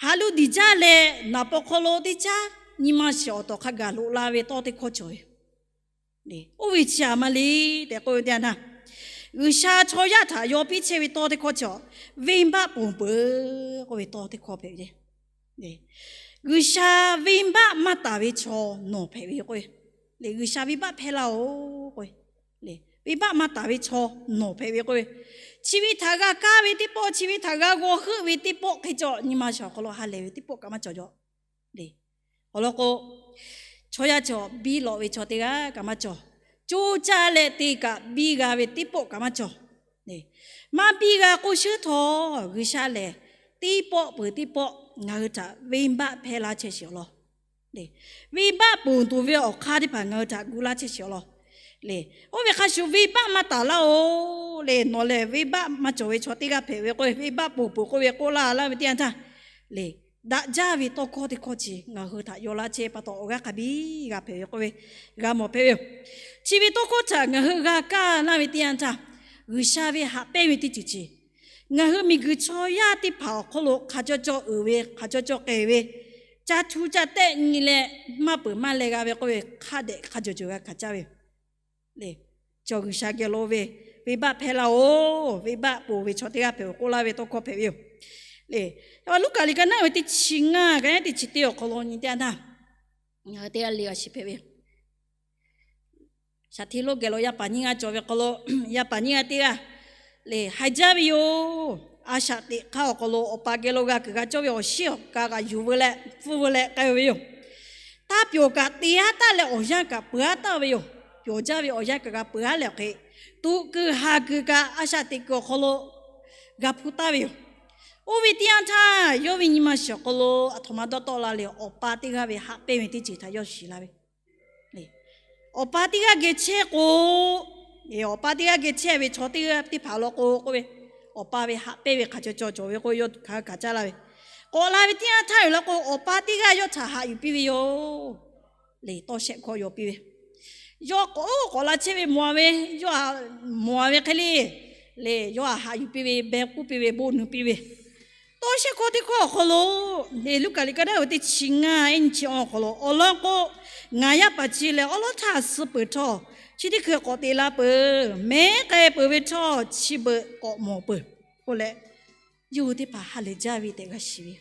ha lu diˬ jaˇ leh naˍ paw hk'aw lo teˇ caˉ nyi ma shiˍ awˬ tawˍ hk'a gaˬ loꞈ la ve tawˇ teˇ hkawˇ cawˬ ve. Oˇ ve chi aꞈ ma le tehꞈ k'oˆ ve teˇ yanˇ htaˇ, G'uiˬsha chaw yaˇ htaꞈ yaw piˇ chehˇ ve tawˇ teˇ hkawˇ chi, venˇbaˆ ponˬ peuˬ k'oˆ ve tawˇ teˇ hkawˇ hpehꞈ ve le. G'uiˬsha venˇbaˆ maˇ taˍ ve chaw nawˬ hpehꞈ ve k'o, lehˬ, G'uiˬsha venˇbaˆ hpehˇ laˇ-oˬ k'o, lehˬ, venˇbaˆ maˇ taˍ ve chaw nawˬ hpehꞈ ve k'oˆ ve, chi ve htaꞈ g'a kaˇ ve teˇ pawˆ, chi ve htaꞈ g'a g'aw heuˆ ve teˇ pawˆ hk'e cawˬ, nyi ma shiˍ awˬ hk'aw lo ha lehˬ ve teˇ pawˆ kaꞈ maˇ cawˬ jaw. Lehˬ, awˬ lawn k'o, chaw yaˇ cawˬ biˇ lawꞈ ve chaw teˇ g'aˇ kaꞈ maˇ cawˬ. Coˇ caˇ leh te kaꞈ biˇ g'a ve teˇ pawˆ kaꞈ maˇ cawˬ. Maˇ biˇ g'a k'oˆ sheˉ htawˇ, G'uiˬsha lehˬ teˇ pawˆ peuˬ teˇ pawˆ ngaˬ hui htaꞈ venˇbaˆ hpehˇ laˇ chehˇ sheˍ awˬ lawn. Venˇbaˆ ponˬ tuˬ ve awˬ hk'aˇ teˇ hpaˍ ngaˬ hui htaꞈ gu laˇ chehˇ sheˍ awˬ lawn. Lehˬ, oˇ ve hk'a shuˍ venˇbaˆ maˇ taˍ laˇ-oˬ. Lehˬ, nawˬ lehˬ venˇbaˆ maˇ cawˬ ve chaw teˇ g'aˇ hpehꞈ ve k'oˆ ve, venˇbaˆ ponˬ peuˬ k'oˆ ve k'oˆ laˇ laˇ ve teˇ yanˇ htaˇ, lehˬ, daꞈ jaˇ ve tawˇ hkawˇ teˇ hkawˇ chi ngaˬ hui htaꞈ yaw laˇ chehˇ pa taw awˬ g'aˇ hk'a biˇ g'a hpehꞈ ve k'oˆ ve g'a mawˬ hpehꞈ ve yoˬ. Chi ve tawˇ hkawˇ htaꞈ ngaˬ hui g'a kaˇ laˇ ve teˇ yanˇ htaˇ, G'uiˬsha ve haꞈ pehnˇ ve teˇ ceuˬ chi ngaˬ hui miˬguiˬ chaw yaˇ teˇ hpaˍ awˬ hk'aw lo hk'a caw caw uiˍ ve, hk'a caw caw k'ehˬ ve, ca htu ca tehˆ nyi leh maˇ peuˬ maˇ leh g'a ve k'oˆ ve hk'a dehꞈ hk'a jawˬ jawˬ g'a hkanˍ caˇ ve yoˬ. Lehˬ, cawˬ G'uiˬsha geh lo ve, venˇbaˆ hpehˇ laˇ-oˬ, venˇbaˆ ponˬ ve chaw teˇ g'aˇ hpehꞈ-oˬ k'oˆ laˇ ve tawˇ hkawˇ hpehꞈ ve yoˬ. Lehˬ, Luˉkaꞈ liꞈ ka naˉ ve teˇ chi ngaˇ ka naˉ teˇ chi teˇ awˬ hk'aw lo nyi teˇ yanˇ htaˇ, ngaˬ hui teˇ g'aˇ le g'a shiˍ hpehꞈ ve yoˬ. Shaˍ htiˇ lonˉ geh lo yaˇ paˍ nyiˇ g'aˇ cawˬ ve hk'aw lo, yaˇ paˍ nyiˇ g'aˇ teˇ g'aˇ lehˬ haiˬ jaˇ ve yoˬ. A shaꞈ teꞈ hk'aˇ awˬ hk'aw lo awˬ pa geh lo g'a kuiˬ g'a cawˇ ve awˬ shinˉ awˬ ka kaꞈ yuˬ veu leh pfuhˇ veu leh k'ai ve yoˬ. Taˇ pyawˬ kaꞈ te haˉ taˍ leh awˬ yanˇ kaꞈ peuˬ haˉ taˍ ve yoˬ. Pyawˬ jaˇ ve awˬ yanˇ kaꞈ g'a peuˬ haˉ leh awˬ hk'e, tuꞈ kuiˬ haˍ kuiˬ kaꞈ a shaꞈ teꞈ kuiˬ awˬ hk'aw lo g'a hpuˇ taˍ ve yoˬ. Oˇ ve teˇ yanˇ htaˇ, yawˇ ve nyi ma shiˍ awˬ hk'aw lo aˬ htoꞈ ma dawˇ tawˆ la leh, awˬ pa teˇ g'aˇ ve haꞈ pehnˇ ve teˇ ceuˬ htaꞈ yawˇ shiˍ la ve. Awˬ pa teˇ g'aˇ geh chehˇ k'o, awˬ pa teˇ g'aˇ geh chehˇ ve chaw teˇ g'aˇ teˇ hpaˍ law k'o k'oˆ ve, awˬ pa ve haꞈ pehnˇ ve hk'a caw caw cawˬ ve k'o, yawˇ hk'aˬ hk'e kaꞈ caˇ laˇ ve. K'awꞈ la ve teˇ yanˇ htaˇ yoˬ law k'o, awˬ pa teˇ g'aˇ yawˇ htaꞈ haꞈ yuˬ piˇ ve yoˬ. Lehˬ, tawˇ shehˆ hkawˇ yaw piˇ ve, yawˇ k'awꞈ k'awꞈ la chehˇ ve mawˬ ve, yawˇ htaꞈ mawˬ ve hk'e le. Lehˬ, yawˇ htaꞈ haꞈ yuˬ piˇ ve, beh k'oˆ piˇ ve, bon nuiˬ piˇ ve, tawˇ shehˆ hkawˇ teˇ hkawˇ awˬ hk'aw lo, lehˬ, Luˉkaꞈ liꞈ ka naˉ ve teˇ chi ngaˇ, nyiˇ chi awˬ hk'aw lo, awˬ lawn k'o, ngaˬ yaˇ paˍ chi lehˬ awˉ lawˉ htaˇ suh peuˬ htawˇ, chi teˇ hkui k'awꞈ te la peuˬ. Mehˉ k'ai peuˬ ve htawˇ, chi beuꞈ k'awꞈ mawˬ peuˬ k'oˆ leh, yawˇ hui teˇ hpaˍ ha lehˬ jaˇ ve tehꞈ g'a shiˍ ve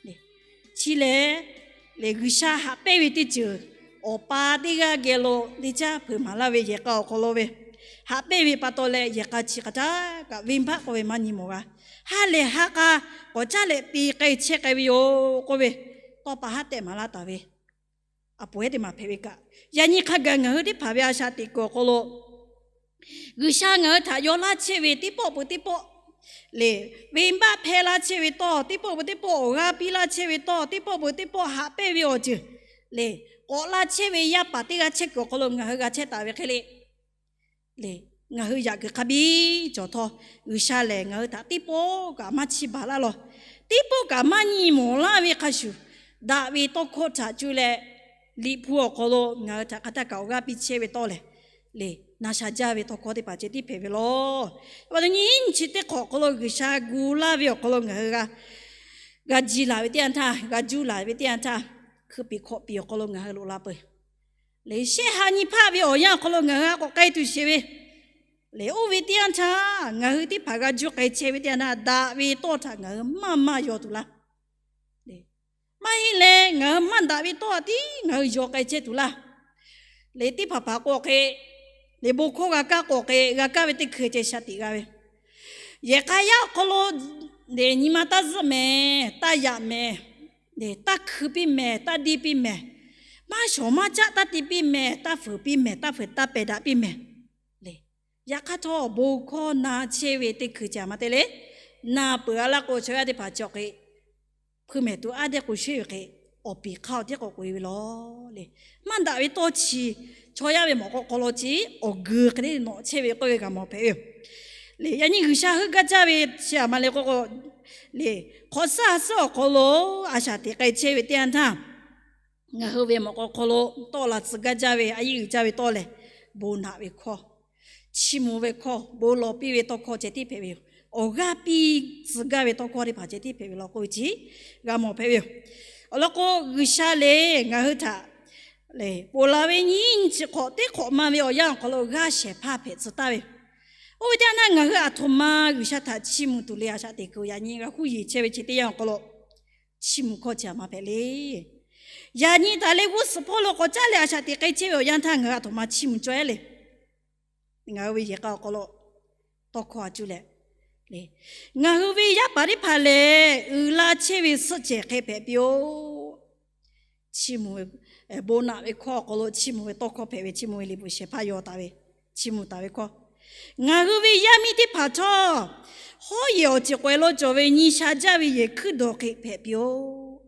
yoˬ. Chi lehˬ, lehˬ G'uiˬsha haꞈ pehnˇ ve teˇ ceuˬ, awˬ pa teˇ g'aˇ geh lo teˇ caˉ hpeuꞈ maˍ laˇ ve yehˬ k'a awˬ hk'aw lo ve, haꞈ pehnˇ ve pa taw leh yehˬ k'a chi hk'aˬ htaˇ kaꞈ venˇbaˆ k'oˆ ve maˇ nyi mawˬ g'a. Ha lehˬ ha k'a k'awꞈ caˉ leh te k'ai chehˇ k'ai ve yoˬ k'oˆ ve, tawˇ pa haˉ tehꞈ maˍ laˇ taˍ ve, aˬ poˍ ehˉ teˇ maˬ hpehꞈ ve kaꞈ, yaꞈ nyi hk'a gaˬ ngaˬ hui teˇ hpaˍ ve a shaꞈ teꞈ kuiˬ awˬ hk'aw lo G'uiˬsha ngaˬ hui htaꞈ yaw laˇ chehˇ ve teˇ pawˆ peuˬ teˇ pawˆ, lehˬ, venˇbaˆ hpehˇ laˇ chehˇ ve tawˇ, teˇ pawˆ peuˬ teˇ pawˆ awˬ g'aˇ piˇ laˇ chehˇ ve tawˇ, teˇ pawˆ peuˬ teˇ pawˆ haꞈ pehnˇ ve awˬ ceuˬ, lehˬ, k'awꞈ la chehˇ ve yaˇ paˍ teˇ g'aˇ chehˇ kuiˬ awˬ hk'aw lo ngaˬ hui g'a chehˇ taˍ ve hk'e le. Lehˬ, ngaˬ hui yaꞈ kuiˬ hk'a biˇ cawˬ htawˇ, G'uiˬsha lehˬ ngaˬ hui htaꞈ teˇ pawˆ kaꞈ maˇ chiˇ baˬ laˇ lawˬ. Teˇ pawˆ kaꞈ maˇ nyi mawˬ laˇ ve hk'a shuˍ, daꞈ ve tawˇ hkawˇ htaꞈ cuˇ leh, Liꞈ hpu awˬ hk'aw lo ngaˬ hui htaꞈ hk'aˬ htaˇ kaꞈ awˬ g'aˇ piˇ chehˇ ve tawˇ lehˬ, lehˬ, na sha jaˇ ve tawˇ hkawˇ teˇ hpaˍ ceh tiˉ hpehꞈ ve lawˬ. Nyi nyi chi teˇ hk'awꞈ awˬ hk'aw lo G'uiˬsha gu laˇ ve awˬ hk'aw lo ngaˬ hui g'a, g'a ji laˬ ve teˇ yanˇ htaˇ, g'a juˇ laˬ ve teˇ yanˇ htaˇ, hkui piˍ hkawꞈ piˍ awˬ hk'aw lo ngaˬ hui loꞈ la peuˬ. Lehˬ, shehˆ ha nyi hpaˆ ve awˬ yanˇ awˬ hk'aw lo ngaˬ hui a k'awꞈ k'ai tuˬ sheˍ ve, lehˬ, oˇ ve teˇ yanˇ htaˇ ngaˬ hui teˇ hpaˍ g'a juˇ k'ai chehˇ ve teˇ yanˇ htaˇ, daꞈ ve tawˇ htaꞈ ngaˬ hui maˇ maˇ yaw tuˬ laˇ. Maˇ heˆ leh, ngaˬ hui maˇ daꞈ ve tawˇ htaꞈ tiˉ ngaˬ hui yaw k'ai chehˇ tuˬ laˇ. Lehˬ, teˇ hpaˍ hpaˍ k'o hk'e, lehˬ, bon hkawˇ g'a kaˇ k'o hk'e, g'a kaˇ ve teˇ hkui ceh sha tiꞈ g'a ve, yehˬ k'a yaˇ awˬ hk'aw lo, lehˬ, nyi ma taˇ zuhˆ mehˍ, taˇ yaꞈ mehˍ, lehˬ, taˇ hkui piˇ mehˍ, taˇ diˇ piˇ mehˍ, maˇ shawˍ maˇ caˆ taˇ te piˇ mehˍ, taˇ fuiˍ piˇ mehˍ, taˇ fuiˍ taˇ pehˬ daꞈ piˇ mehˍ. Lehˬ, yaꞈ hk'aˇ htawˇ bon hkawˇ na chehˇ ve teˇ hkui ceh a ma te le, na peuˬ a laˇ k'o, chaw yaˇ teˇ hpaˍ chi awˬ hk'e hpui mehˍ tuˬ aˉ dehꞈ k'o sheˉ ve hk'e, awˬ piˍ hk'aˇ awˬ tiˉ k'awꞈ k'oꞈ e ve lawˬ le. Maˇ daꞈ ve tawˇ chi chaw yaˇ ve mawꞈ k'aw hk'aw lo chi awˬ geu hk'e le nawꞈ chehˇ ve k'oˆ ve g'a mawˬ hpehꞈ ve yoˬ le. Yaꞈ nyi G'uiˬsha heuˆ gaˇ jaˇ ve chi aˬ ma le k'o k'o le, hk'awꞈ suhˉ ha suhˉ awˬ hk'aw lo a shaꞈ teꞈ k'ai chehˇ ve teˇ yanˇ htaˇ, ngaˬ hui ve mawꞈ k'aw hk'aw lo tawˆ la tcuh gaˇ jaˇ ve a yeˇ uiˍ jaˇ ve tawˇ lehˬ, bon naꞈ ve hkawˇ, chiˇ mvuh ve hkawˇ, bon lawˬ piˇ ve tawˇ hkawˇ ceh tiˉ hpehꞈ ve yoˬ. Awˬ g'aˇ piˇ tcuh gaˇ ve tawˇ hkawˇ teˇ hpaˍ ceh tiˉ hpehꞈ ve law k'oˆ ve chi g'a mawˬ hpehꞈ ve yoˬ. Awˬ lawn k'o, G'uiˬsha lehˬ ngaˬ hui htaꞈ le, ponˬ la ve nyiˇ nyi chi hk'awꞈ teˇ hk'awꞈ ma ve awˬ yanˇ awˬ hk'aw lo g'aˇ shehˍ hpaˇ hpehꞈ tcuh taˍ ve. Oˇ ve teˇ yanˇ htaˇ ngaˬ hui aˬ htoꞈ ma G'uiˬsha htaꞈ chiˇ mvuh tuˬ le, a shaꞈ teꞈ kuiˬ yaꞈ nyi g'a huˉ yeˬ chehˇ ve chi teˇ yanˇ awˬ hk'aw lo chiˇ mvuh hkawˇ chi aˬ ma hpehꞈ le. Yaꞈ nyi taˍ leh g'uˇ suhˍ hpawˇ lo k'awꞈ caˉ leh a shaꞈ teꞈ k'ai chehˇ ve awˬ yanˇ htaˇ ngaˬ hui aˬ htoꞈ ma chiˇ mvuh cawˇ e le. Ngaˬ hui ve yehˬ k'a awˬ hk'aw lo tawˇ hkawˇ a cuˇ leh, ngaˬ hui ve yaˇ paˍ teˇ hpaˍ lehˬ uiˍ la chehˇ ve suhˆ cehˬ hk'e hpehꞈ piˇ-oˆ. Chiˇ mvuh ve, bon naꞈ ve hkawˇ awˬ hk'aw lo chiˇ mvuh ve tawˇ hkawˇ hpehꞈ ve, chiˇ mvuh ve liꞈ bvuhꞈ shehˍ hpaˇ yaw taˍ ve, chiˇ mvuh taˍ ve hkawˇ, ngaˬ hui ve yaˇ miˇ teˇ hpaˍ htawˇ, hawˉ yehˬ awˬ ceˬ k'awehꞈ lo cawˬ ve nyi sha jaˇ ve yehˬ hkuiˉ dawˬ hk'e hpehꞈ piˇ-oˆ.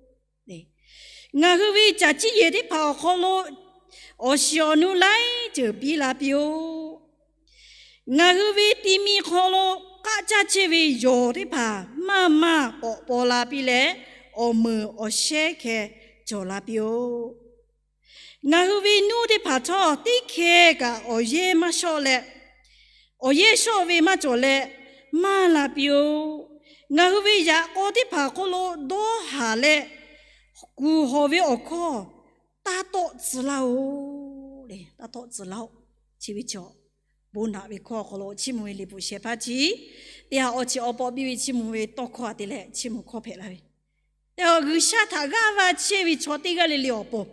Ngaˬ hui ve caˬ ciˇ yehˬ teˇ hpaˍ awˬ hk'aw lo awˬ shiˍ awˬ nu laiˉ ceuˬ piˇ la piˇ-oˆ. Ngaˬ hui ve ti mi hk'aw lo k'aˆ caˇ chehˇ ve yawˬ teˇ hpaˍ maˇ maˇ k'awꞈ paw la piˇ leh, awˬ meunˍ awˬ shehnˉ hkeh cawˬ la piˇ-oˆ. Ngaˬ hui ve nuˇ teˇ hpaˍ htawˇ teˇ hkeh kaꞈ awˬ yehˇ maˇ shawˆ leh, awˬ yehˇ shawˆ ve maˇ cawˬ leh maˇ la piˇ-oˆ. Ngaˬ hui ve yaꞈ k'aw teˇ hpaˍ hk'oˆ lo dawˇ haˍ leh, kuˬ hawˬ ve awˬ hkawˇ taˇ tawˆ tcuh laˇ-oˆ le. Taˇ tawˆ tcuh laˇ-oˆ. Chi ve chaw bon naꞈ ve hkawˇ awˬ hk'aw lo chiˇ mvuh ve liꞈ bvuhꞈ shehˍ hpaˇ chi teˇ ha awˬ chi awˬ pawˆ biˇ ve chiˇ mvuh ve tawˇ hkawˇ a te leh chiˇ mvuh hkawˇ hpehꞈ la ve. G'uiˬsha htaꞈ g'aˇ va chehˇ ve chaw teˇ g'aˇ le le awˬ pon,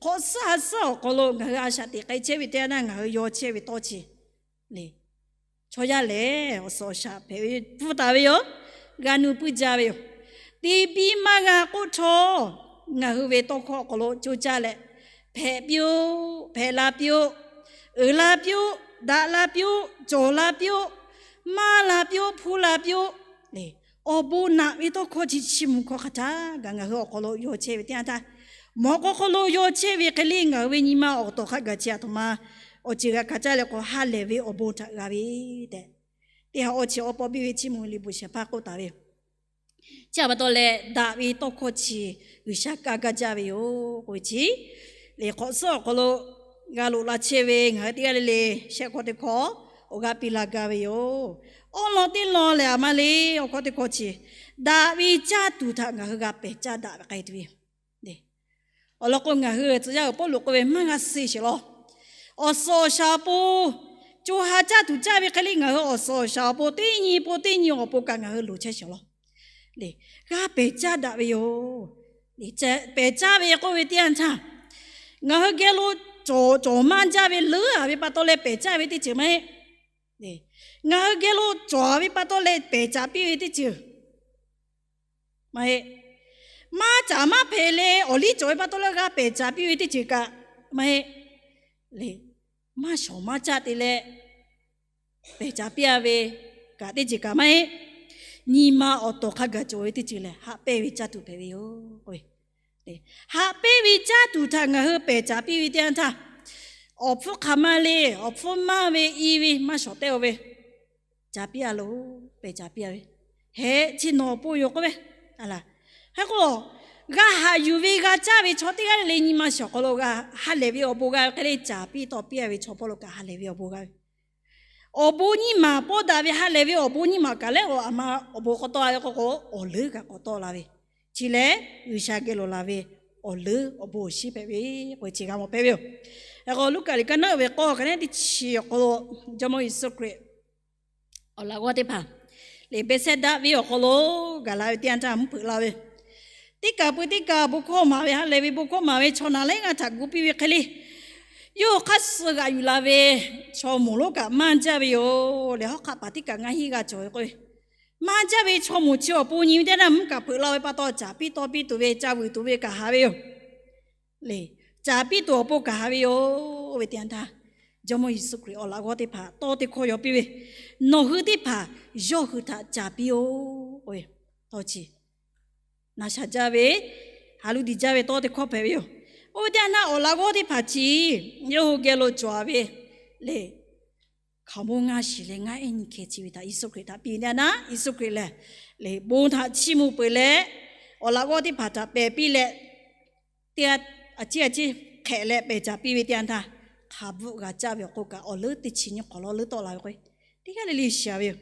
hk'awꞈ suhˉ ha suhˉ awˬ hk'aw lo ngaˬ hui a shaꞈ teꞈ k'ai chehˇ ve teˇ yanˇ htaˇ ngaˬ hui yaw chehˇ ve tawˇ chi le, chaw yaˇ lehˬ awˬ suhˍ awˬ shaˍ hpehꞈ ve pfuhˇ taˍ ve yoˬ. G'a nu puiˉ jaˇ ve yoˬ. Te biˇ maˇ g'a k'oˆ htawˇ, ngaˬ hui ve tawˇ hkawˇ awˬ hk'aw lo coˇ caˇ leh, hpehꞈ piˇ-oˆ, hpehꞈ la piˇ-oˆ, uiˍ la piˇ-oˆ, daꞈ la piˇ-oˆ, cawˬ la piˇ-oˆ, maˇ la piˇ-oˆ, hpuˇ la piˇ-oˆ le. Awˬ bon naꞈ ve tawˇ hkawˇ chi chiˇ mvuh hkawˇ hk'a htaˇ gaˬ ngaˬ hui awˬ hk'aw lo yaw chehˇ ve teˇ yanˇ htaˇ, mawꞈ k'aw hk'aw lo yaw chehˇ ve hk'e le ngaˬ hui ve nyi ma awˬ tawˍ hk'a gaˬ chi aˬ htoꞈ ma awˬ ceuˬ g'a hkanˍ caˇ leh k'o ha lehˬ ve awˬ bon htaꞈ g'a ve tehꞈ, teˇ ha awˬ chi awˬ pawˆ biˇ ve chiˇ mvuh ve liꞈ bvuhꞈ shehˍ hpaˇ k'oˆ taˍ ve yoˬ. Chi aˬ pa taw leh daꞈ ve tawˇ hkawˇ chi G'uiˬsha kaˇ gaˇ jaˇ ve yoˬ k'oˆ ve chi, le hk'awꞈ suhˉ awˬ hk'aw lo g'a loꞈ la chehˇ ve ngaˬ hui teˇ g'aˇ le le shehˆ hkawˇ teˇ hkawˇ awˬ g'aˇ piˇ la gaˇ ve yoˬ. Awˉ lawn teˇ lawn lehˬ aˬ ma le, awˬ hkawˇ teˇ hkawˇ chi daꞈ ve caˇ tuˬ htaꞈ ngaˬ hui g'a pehˬ caˇ daꞈ ve k'ai tuˬ ve yoˬ. Awˬ lawn k'o, ngaˬ hui tcuh yaˇ uiˍ Pawˇluꞈ k'oˆ ve maˇ g'a suh sheˍ law. Awˬ suhˍ awˬ shaˍ awˬ pon co ha caˇ tuˬ caˇ ve hk'e le ngaˬ hui awˬ suhˍ awˬ shaˍ awˬ pon teˇ nyi pon teˇ nyi awˬ pon kaꞈ ngaˬ hui loˍ chehˇ sheˍ law. G'a pehˬ caˇ daꞈ ve yoˬ. Pehˬ caˇ ve k'oˆ ve teˇ yanˇ htaˇ, ngaˬ hui geh lo cawˬ cawˬ maˇ jaˇ ve leuˉ-a ve pa taw leh pehˬ caˇ ve teˇ ceuˬ maˇ heˆ. Ngaˬ hui geh lo cawˬ-a ve pa taw leh pehˬ caˍ piˇ ve teˇ ceuˬ maˇ heˆ. Maˇ caˍ maˇ hpehꞈ leh awˬ liˇ cawˬ ve pa taw leh g'a pehˬ caˍ piˇ ve teˇ ceuˬ kaꞈ maˇ heˆ. Maˇ shawˍ maˇ caˆ te leh pehˬ caˍ piˇ-a ve kaꞈ teˇ ceuˬ kaꞈ maˇ heˆ. Nyi ma awˬ tawˍ hk'a gaˬ cawˬ ve teˇ ceuˬ lehˬ, haꞈ pehnˇ ve caˇ tuˬ hpehꞈ ve yoˬ. Haꞈ pehnˇ ve caˇ tuˬ htaꞈ ngaˬ hui pehˬ caˍ piˇ ve teˇ yanˇ htaˇ, awˬ hpfuhˇ hk'aˬ ma le, awˬ hpfuhˇ maˇ ve i ve maˇ shawˍ tehˇ-o ve, caˍ piˇ-a loˬ, pehˬ caˍ piˇ-a ve, heh chi nawˬ awˬ pon yoˬ k'oˆ ve, hk'e k'o, g'a haꞈ yuˬ ve g'a caˇ ve chaw teˇ g'aˇ le le nyi ma shawˍ hk'aw lo g'a ha lehˬ ve awˬ bon g'a ve hk'e le, caˍ piˇ tawˆ piˇ-a ve chaw hpawˇ lo kaꞈ ha lehˬ ve awˬ bon g'a ve, awˬ bon nyiˇ maˬ pawˆ daꞈ ve ha lehˬ ve awˬ bon nyiˇ maˬ kaꞈ leh, aˬ ma awˬ bon k'awꞈ tawˆ la ve k'o k'o, awˬ leuˉ kaꞈ k'awꞈ tawˆ la ve, chi lehˬ G'uiˬsha geh loꞈ la ve awˬ leuˉ awˬ bon awˬ shinˉ hpehꞈ ve k'oˆ ve chi g'a mawˬ hpehꞈ ve yoˬ. Hk'e k'o, Luˉkaꞈ liꞈ ka naˉ uiˍ ve k'awˇ ka neˉ teˇ chi awˬ hk'aw lo, Jawˇmawˇ Yeˍsuˆ Hkriꞈ awˬ laꞈ g'awˇ teˇ hpaˍ le, Behˇsehˇdaˆ venˇ awˬ hk'aw lo gaˬ la ve teˇ yanˇ htaˇ mvuhˇ hpeuꞈ la ve, teˇ kaˬ pui teˇ kaˬ bon hkawˇ maˍ ve, ha lehˬ ve bon hkawˇ maˍ ve chaw naˍ laiˉ g'aˇ htaꞈ gu piˇ ve hk'e le, yawˇ hk'aˇ suh g'aꞈ yuˬ la ve chaw moˍ lonˉ kaꞈ maˇ jaˇ ve yoˬ. Lehˬ hawˉ hk'aˆ paˍ teˇ kaˬ ngaˇ hinˉ g'a cawˬ ve k'o, maˇ jaˇ ve chaw moˍ chi awˬ pon nyi ve teˇ yanˇ mvuhˇ kaꞈ hpeuꞈ la ve pa taw, caˍ piˇ tawˆ piˇ tuˬ ve, ca vuiˬ tuˬ ve kaꞈ haꞈ ve yoˬ. Le, caˍ piˇ tuˬ awˬ pon kaꞈ haꞈ ve yoˬ. Oˇ ve teˇ yanˇ htaˇ, Jawˇmawˇ Yeˍsuˆ Hkriꞈ awˬ laꞈ g'awˇ teˇ hpaˍ tawˇ teˇ hkawˇ yaw piˇ ve, Nawˬ hui teˇ hpaˍ yawˇ hui htaꞈ caˍ piˇ-oˆ k'oˆ ve, tawˇ chi Na sha jaˇ ve, ha lu diˬ jaˇ ve tawˇ teˇ hkawˇ hpehꞈ ve yoˬ. Oˇ ve teˇ yanˇ htaˇ awˬ laꞈ g'awˇ teˇ hpaˍ chi yawˇ hui geh lo cawˬ ve le, hkaoˍmonˇ ngaˇ shiˍ leh ngaˇ ehˉ nyi hkeh chi ve htaꞈ Yeˍsuˆ Hkriꞈ htaꞈ piˇ ve teˇ yanˇ htaˇ, Yeˍsuˆ Hkriꞈ lehˬ le bon htaꞈ chiˇ mvuh peuˬ leh, awˬ laꞈ g'awˇ teˇ hpaˍ htaꞈ pehˬ piˇ leh, teˇ g'aˇ a ciˉ a ciˉ hk'ehꞈ leh pehˬ caˍ piˇ ve teˇ yanˇ htaˇ, hk'a bvuhˆ g'a caˇ ve awˬ hk'oˆ kaꞈ awˬ leuˉ teˇ chi nyiˇ hk'awꞈ lawˇ leuˉ tawˆ la ve k'o, teˇ g'aˇ le le shiˍ ve yoˬ.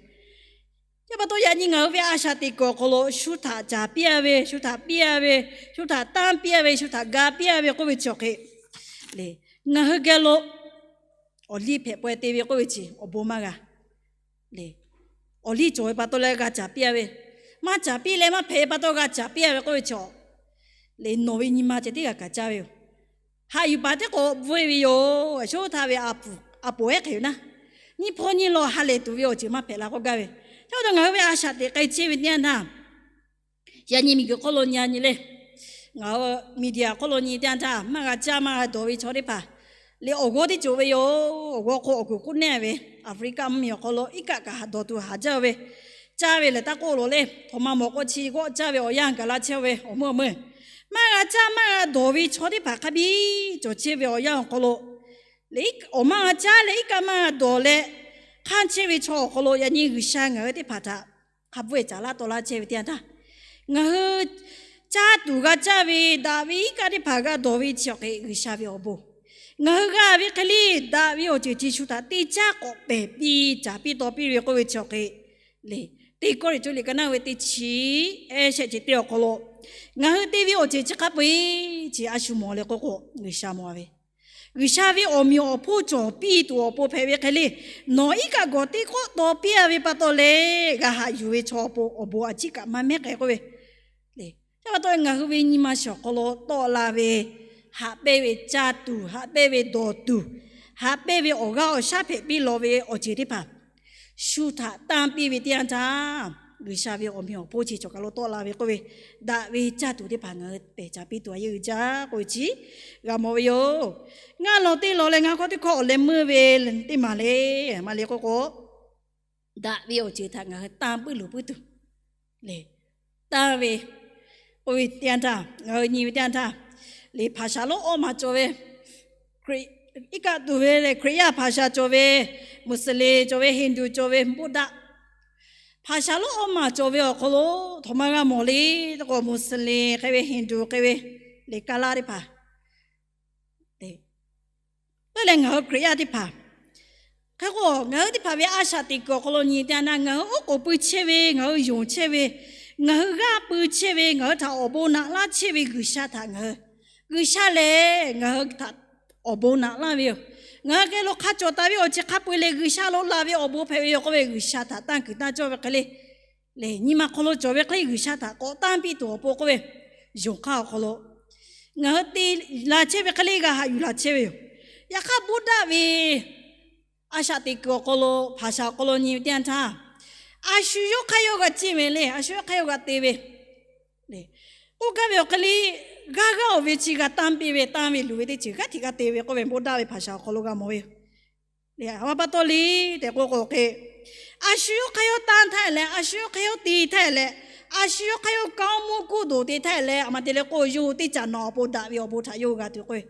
Chi pa taw yaꞈ nyi ngaˬ hui ve a shaꞈ teꞈ kuiˬ awˬ hk'aw lo shu htaꞈ caˍ piˇ a ve, shu htaꞈ piˇ a ve, shu htaꞈ tanˇ piˇ a ve, shu htaꞈ ga piˇ a ve k'oˆ ve chi awˬ hk'e le, ngaˬ hui geh lo awˬ liˇ hpehꞈ pawehˇ te ve k'oˆ ve chi awˬ bon maˇ g'a le. Awˬ liˇ cawˬ ve pa taw leh g'a caˍ piˇ a ve, maˇ caˍ piˇ leh maˇ hpehꞈ ve pa taw g'a caˍ piˇ a ve k'oˆ ve chi le, nawˬ ve nyi ma ceh tiˉ g'a kaˍ caˇ ve yoˬ. Haꞈ yuˬ paˍ teˇ k'o bvuhˇ e ve yoˬ. Shu htaꞈ ve a poˍ ehˉ hk'e yoˬ naˉ, nyiˇ hpawˇ nyiˇ law ha lehˬ tuˬ ve awˬ ceuˬ maˇ hpehꞈ la k'oˆ gaˇ ve. Chi pa taw ngaˬ hui ve a shaꞈ teꞈ k'ai chehˇ ve teˇ yanˇ htaˇ, yaꞈ nyi miˬguiˬ hk'oˆ lo nyi a nyi le, ngaˬ hui media hk'oˆ lo nyi teˇ yanˇ htaˇ maˇ g'a caˇ maˇ g'a dawˬ ve chaw teˇ hpaˍ le awˬ g'awˇ teˇ ceuˬ ve yoˬ. Awˬ g'awˇ hk'oˆ awˬ kuiˬ k'oˆ nehˇ ve Aˍfriˆkaˆ mvuhˇmiˬ awˬ hk'aw lo iˉ kaˆ kaꞈ haꞈ dawˬ tuˬ haˍ jaˇ ve, caˇ ve lehˬ taˇ k'oˆ lawˬ le. Htawnˍ ma mawˬ k'o chi g'awˆ caˇ ve awˬ yanˇ gaˬ la chehˇ ve awˬ meuˇ awˬ meuˇ, maˇ g'a caˇ maˇ g'a dawˬ ve chaw teˇ hpaˍ hk'a biˇ cawˬ chehˇ ve awˬ yanˇ awˬ hk'aw lo le, awˬ maˇ g'a caˇ leh iˉ kaˆ maˇ g'a dawˬ leh hk'anˇ chehˇ ve chaw awˬ hk'aw lo yaꞈ nyi G'uiˬsha ngaˬ hui teˇ hpaˍ htaꞈ hk'a bvuhˆ e caˍ laˇ taw laˇ chehˇ ve teˇ yanˇ htaˇ, ngaˬ hui caˇ tuˬ g'a caˇ ve daꞈ ve iˉ kaˆ teˇ hpaˍ g'a dawˬ ve chi awˬ hk'e G'uiˬsha ve awˬ bon, ngaˬ hui g'a ve hk'e le daꞈ ve awˬ ceuˬ chi shu htaꞈ te caˇ k'awꞈ pehˬ piˇ caˍ piˇ taw piˇ ve k'oˆ ve chi awˬ hk'e le, Teˇ Kawˇrenˍhtuˆ liꞈ ka naˇ ve teˇ chi, ehˉ shehˆ chi teˇ awˬ hk'aw lo ngaˬ hui te ve awˬ ceuˬ chi hk'a peu-eˬ chi a shu mawˬ le k'oˆ k'o, G'uiˬsha mawˬ ve G'uiˬsha ve awˬ meꞈ awˬ hponˇ cawˬ piˇ tuˬ awˬ pon hpehꞈ ve hk'e le, nawˬ iˉ kaˆ gawˬ teˇ k'awˆ taw piˇ a ve pa taw leh g'a haꞈ yuˬ ve chaw awˬ pon awˬ bon a ciˉ kaꞈ maˇ mehˉ k'ai k'oˆ ve le. Chi pa taw ngaˬ hui ve nyi ma shiˍ awˬ hk'aw lo tawˆ la ve, haꞈ pehnˇ ve caˇ tuˬ, haꞈ pehnˇ ve dawˬ tuˬ, haꞈ pehnˇ ve awˬ g'aˇ awˬ shaˉ hpehꞈ piˇ lawˬ ve awˬ ceuˬ teˇ hpaˍ shu htaꞈ tanˇ piˇ ve teˇ yanˇ htaˇ, G'uiˬsha ve awˬ meꞈ awˬ hponˇ chi cawˬ kaˬ lo tawˆ la ve k'oˆ ve, daꞈ ve caˇ tuˬ teˇ hpaˍ ngaˬ hui pehˬ caˍ piˇ tuˬ a yeˇ uiˍ jaˇ k'oˆ ve chi g'a mawˬ ve yoˬ. Ngaˬ lawˬ te lawˬ leh ngaˬ hk'aw teˇ hkawˇ awˬ leh meuˇ ve teˇ maˬ le, maˇ le k'oˆ k'o, daꞈ ve awˬ ceuˬ htaꞈ ngaˬ hui tanˇ puiˉ luˬ puiˉ tuˬ le, tanˇ ve k'oˆ ve teˇ yanˇ htaˇ, ngaˬ hui nyi ve teˇ yanˇ htaˇ le, hpaˍ shaˍ lonˉ awˇ maˬ cawˬ ve, iˉ kaˆ tuˬ ve le, Hkriꞈ yaˇ hpaˍ shaˍ cawˬ ve, Muslim cawˬ ve, Hindu cawˬ ve, Buddha, hpaˍ shaˍ lonˉ awˇ maˬ cawˬ ve awˬ hk'aw lo htawnˍ ma g'a mawˬ le. K'o Muslim hk'e ve, Hindu hk'e ve le, ka laˇ teˇ hpaˍ le, leh ngaˬ hui Hkriꞈ yaˇ teˇ hpaˍ hk'e k'o, ngaˬ hui teˇ hpaˍ ve a shaꞈ teꞈ kuiˬ awˬ hk'aw lo nyi teˇ yanˇ htaˇ, ngaˬ hui oˉ k'oˍ pui chehˇ ve, ngaˬ hui yonˍ chehˇ ve, ngaˬ hui g'aˇ pui chehˇ ve, ngaˬ hui htaꞈ awˬ bon naꞈ laˇ chehˇ ve G'uiˬsha htaꞈ ngaˬ hui, G'uiˬsha lehˬ ngaˬ hui htaꞈ awˬ bon naꞈ laˇ ve yoˬ. Ngaˬ hui geh lo hk'a cawˬ taˍ ve awˬ ceuˬ hk'a peu-eˬ lehˬ G'uiˬsha lo laˬ ve awˬ bon hpehꞈ ve yoˬ k'oˆ ve, G'uiˬsha htaꞈ tanˇ kuiˬ tanˇ cawˇ ve hk'e le, lehˬ nyi ma hk'aw lo cawˬ ve hk'e le G'uiˬsha htaꞈ k'awꞈ tanˇ piˇ tuˬ awˬ pon k'oˆ ve, yonˍ hk'aˇ awˬ hk'aw lo ngaˬ hui te la chehˇ ve hk'e le g'a haꞈ yuˬ la chehˇ ve yoˬ. Yaꞈ hk'aˇ Buddha ve a shaꞈ teꞈ kuiˬ awˬ hk'aw lo, hpaˍ shaˍ awˬ hk'aw lo nyi ve teˇ yanˇ htaˇ, a shu yawˇ hk'aˇ yawˇ g'a ciˇ ve le, a shu yawˇ hk'aˇ yawˇ g'a te ve le, k'oˆ gaˇ ve awˬ hk'e le, g'aˇ g'aˇ oˬ ve chi g'a tanˇ piˇ ve, tanˇ ve luˬ ve teˇ ceuˬ g'aˇ hteꞈ g'a te ve k'oˆ ve, Buddha ve hpaˍ shaˍ awˬ hk'aw lo g'a mawˬ ve yoˬ. A pa taw le tehꞈ k'oˆ k'o hk'e, a shu yawˇ hk'aˇ yawˇ tanˇ htaˇ leh, a shu yawˇ hk'aˇ yawˇ te htaˇ leh, a shu yawˇ hk'aˇ yawˇ kanˉ mvuhˇ kuˇ doˬ te htaˇ leh, a ma te leh k'o yawˇ hui teˇ caꞈ nawˬ awˬ pon daꞈ ve awˬ bon htaꞈ yawˇ hui g'a tuˬ k'oˆ ve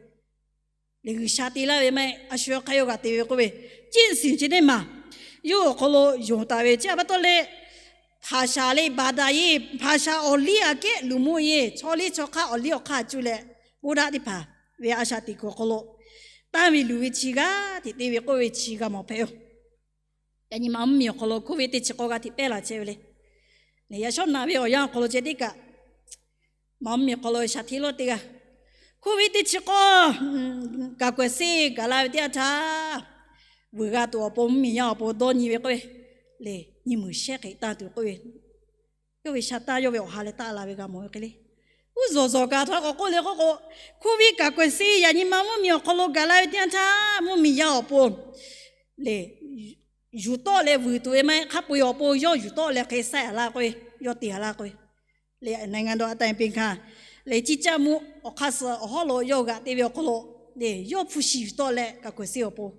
le, G'uiˬsha te laˇ ve maˇ heˆ, a shu yawˇ hk'aˇ yawˇ g'a te ve k'oˆ ve, ကျင့်စဉ် chi teˇ maˬ yawˇ hui awˬ hk'aw lo yonˍ taˍ ve chi a pa taw leh, hpaˍ shaˍ le baˬ daꞈ yeˇ, hpaˍ shaˍ awˬ liˇ aꞈ kehˉ luˬ mvuhˇ yeˇ, chaw liˇ chaw hk'aˇ awˬ liˇ awˬ hk'aˇ cuˇ leh, Buddha teˇ hpaˍ ve a shaꞈ teꞈ kuiˬ awˬ hk'aw lo tanˇ ve luˬ ve chi g'aˇ hteꞈ te ve k'oˆ ve chi g'a mawˬ hpehꞈ yoˬ. Yaꞈ nyi ma mvuhˇmiˬ awˬ hk'aw lo โควิด teˇ chi k'awˇ g'aˇ hteꞈ pehˉ la chehˇ ve le. Yaꞈ shawˉ naꞈ ve awˬ yanˇ awˬ hk'aw lo ceh teˇ kaꞈ, ma mvuhˇmiˬ awˬ hk'aw lo shaˍ hteˇ lawˇ teˇ g'aˇ โควิด teˇ chi k'awˇ kaˍ kuiˬ seˇ gaˬ la ve teˇ yanˇ htaˇ, vuiˬ g'a tuˬ awˬ pon mvuhˇmiˬ yaˇ awˬ pon dawˇ nyi ve k'oˆ ve le, nyi muiˬ shehˉ hk'e tanˇ tuˬ k'oˆ ve, yawˇ ve sha tanˇ yawˇ ve awˬ ha leh taˆ la ve g'a mawˬ ve hk'e le. Uˉ zuhˬ zuhˬ kaꞈ htawˇ k'awꞈ k'oˆ le k'oˆ k'o, โควิด kaˍ kuiˬ seˇ yaꞈ nyi ma mvuhˇmiˬ awˬ hk'aw lo gaˬ la ve teˇ yanˇ htaˇ, mvuhˇmiˬ yaˇ awˬ pon le yuˬ tawˆ leh vuiˬ tuˬ ve maˇ heˆ, hk'a peu-eˬ awˬ pon yawˇ yuˬ tawˆ leh hk'e saiˉ a laˇ k'oˆ ve, yawˇ te a laˇ k'oˆ ve le. နိုင်ငံတော်အတိုင်ပင်ခံ le ကြီးကြပ်မှု awˬ hk'aˇ suh awˬ hawˉ lo yawˇ g'aꞈ te ve awˬ hk'aw lo le, yawˇ hpu shi yuˬ tawˆ leh kaˍ kuiˬ seˇ awˬ pon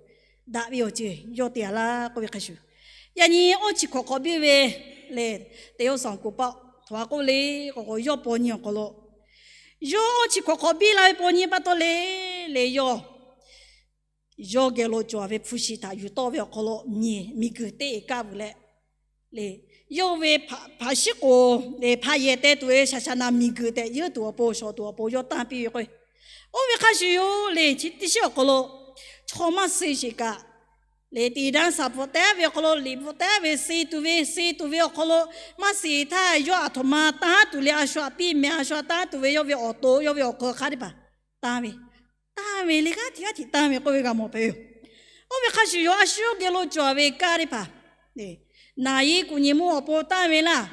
daꞈ ve awˬ ceuˬ yawˇ te a laˇ k'oˆ ve hk'a shuˍ, yaꞈ nyi awˇ chi hkawꞈ hk'awꞈ biˇ ve le, တရုတ်စောင့်ကွပ် paˆ Hk'aˬ hk'e k'oˆ le k'o, yawˇ paw nyi awˬ hk'aw lo yawˇ chi hk'awꞈ hk'awꞈ biˇ la ve paw nyi pa taw le, le yawˇ yawˇ geh lo cawˬ ve hpu shi htaꞈ yuˬ tawˆ ve awˬ hk'aw lo miˬ guiˬ teˇ kaˆ vuiˬ leh, le yawˇ ve hpaꞈ shiˉ k'oˍ le hpaꞈ yehˬ te tuˬ ve shaˍ shaˍ naˍ miˬ guiˬ tehꞈ yeuˉ tuˬ awˬ pon shawˍ tuˬ awˬ pon yawˇ tanˇ piˇ ve k'o, oˇ ve hk'a shuˍ yoˬ le chi teˇ shiˉ awˬ hk'aw lo chaw maˇ suh sheˍ kaꞈ, le tiꞈ daˇ saˍ bvuhꞈ taˉ ve awˬ hk'aw lo liꞈ bvuhꞈ taˉ ve suh tuˬ ve suh tuˬ ve awˬ hk'aw lo maˇ suh htaˇ yawˇ aˬ htoꞈ ma tanˇ tuˬ le a shu aꞈ piˇ meh a shu aꞈ tanˇ tuˬ ve yawˇ ve awˬ to yawˇ ve awˬ hk'aw hk'a teˇ hpaˍ tanˇ ve, tanˇ ve le g'aˇ hteꞈ g'aˇ hteꞈ tanˇ ve k'oˆ ve g'a mawˬ hpehꞈ ve yoˬ. Oˇ ve hk'a shuˍ yoˬ a shu geh lo cawˬ ve kaˇ teˇ hpaˍ, naˍ yiˉ kuˬ nyi mvuhˇ awˬ pon tanˇ ve laˇ,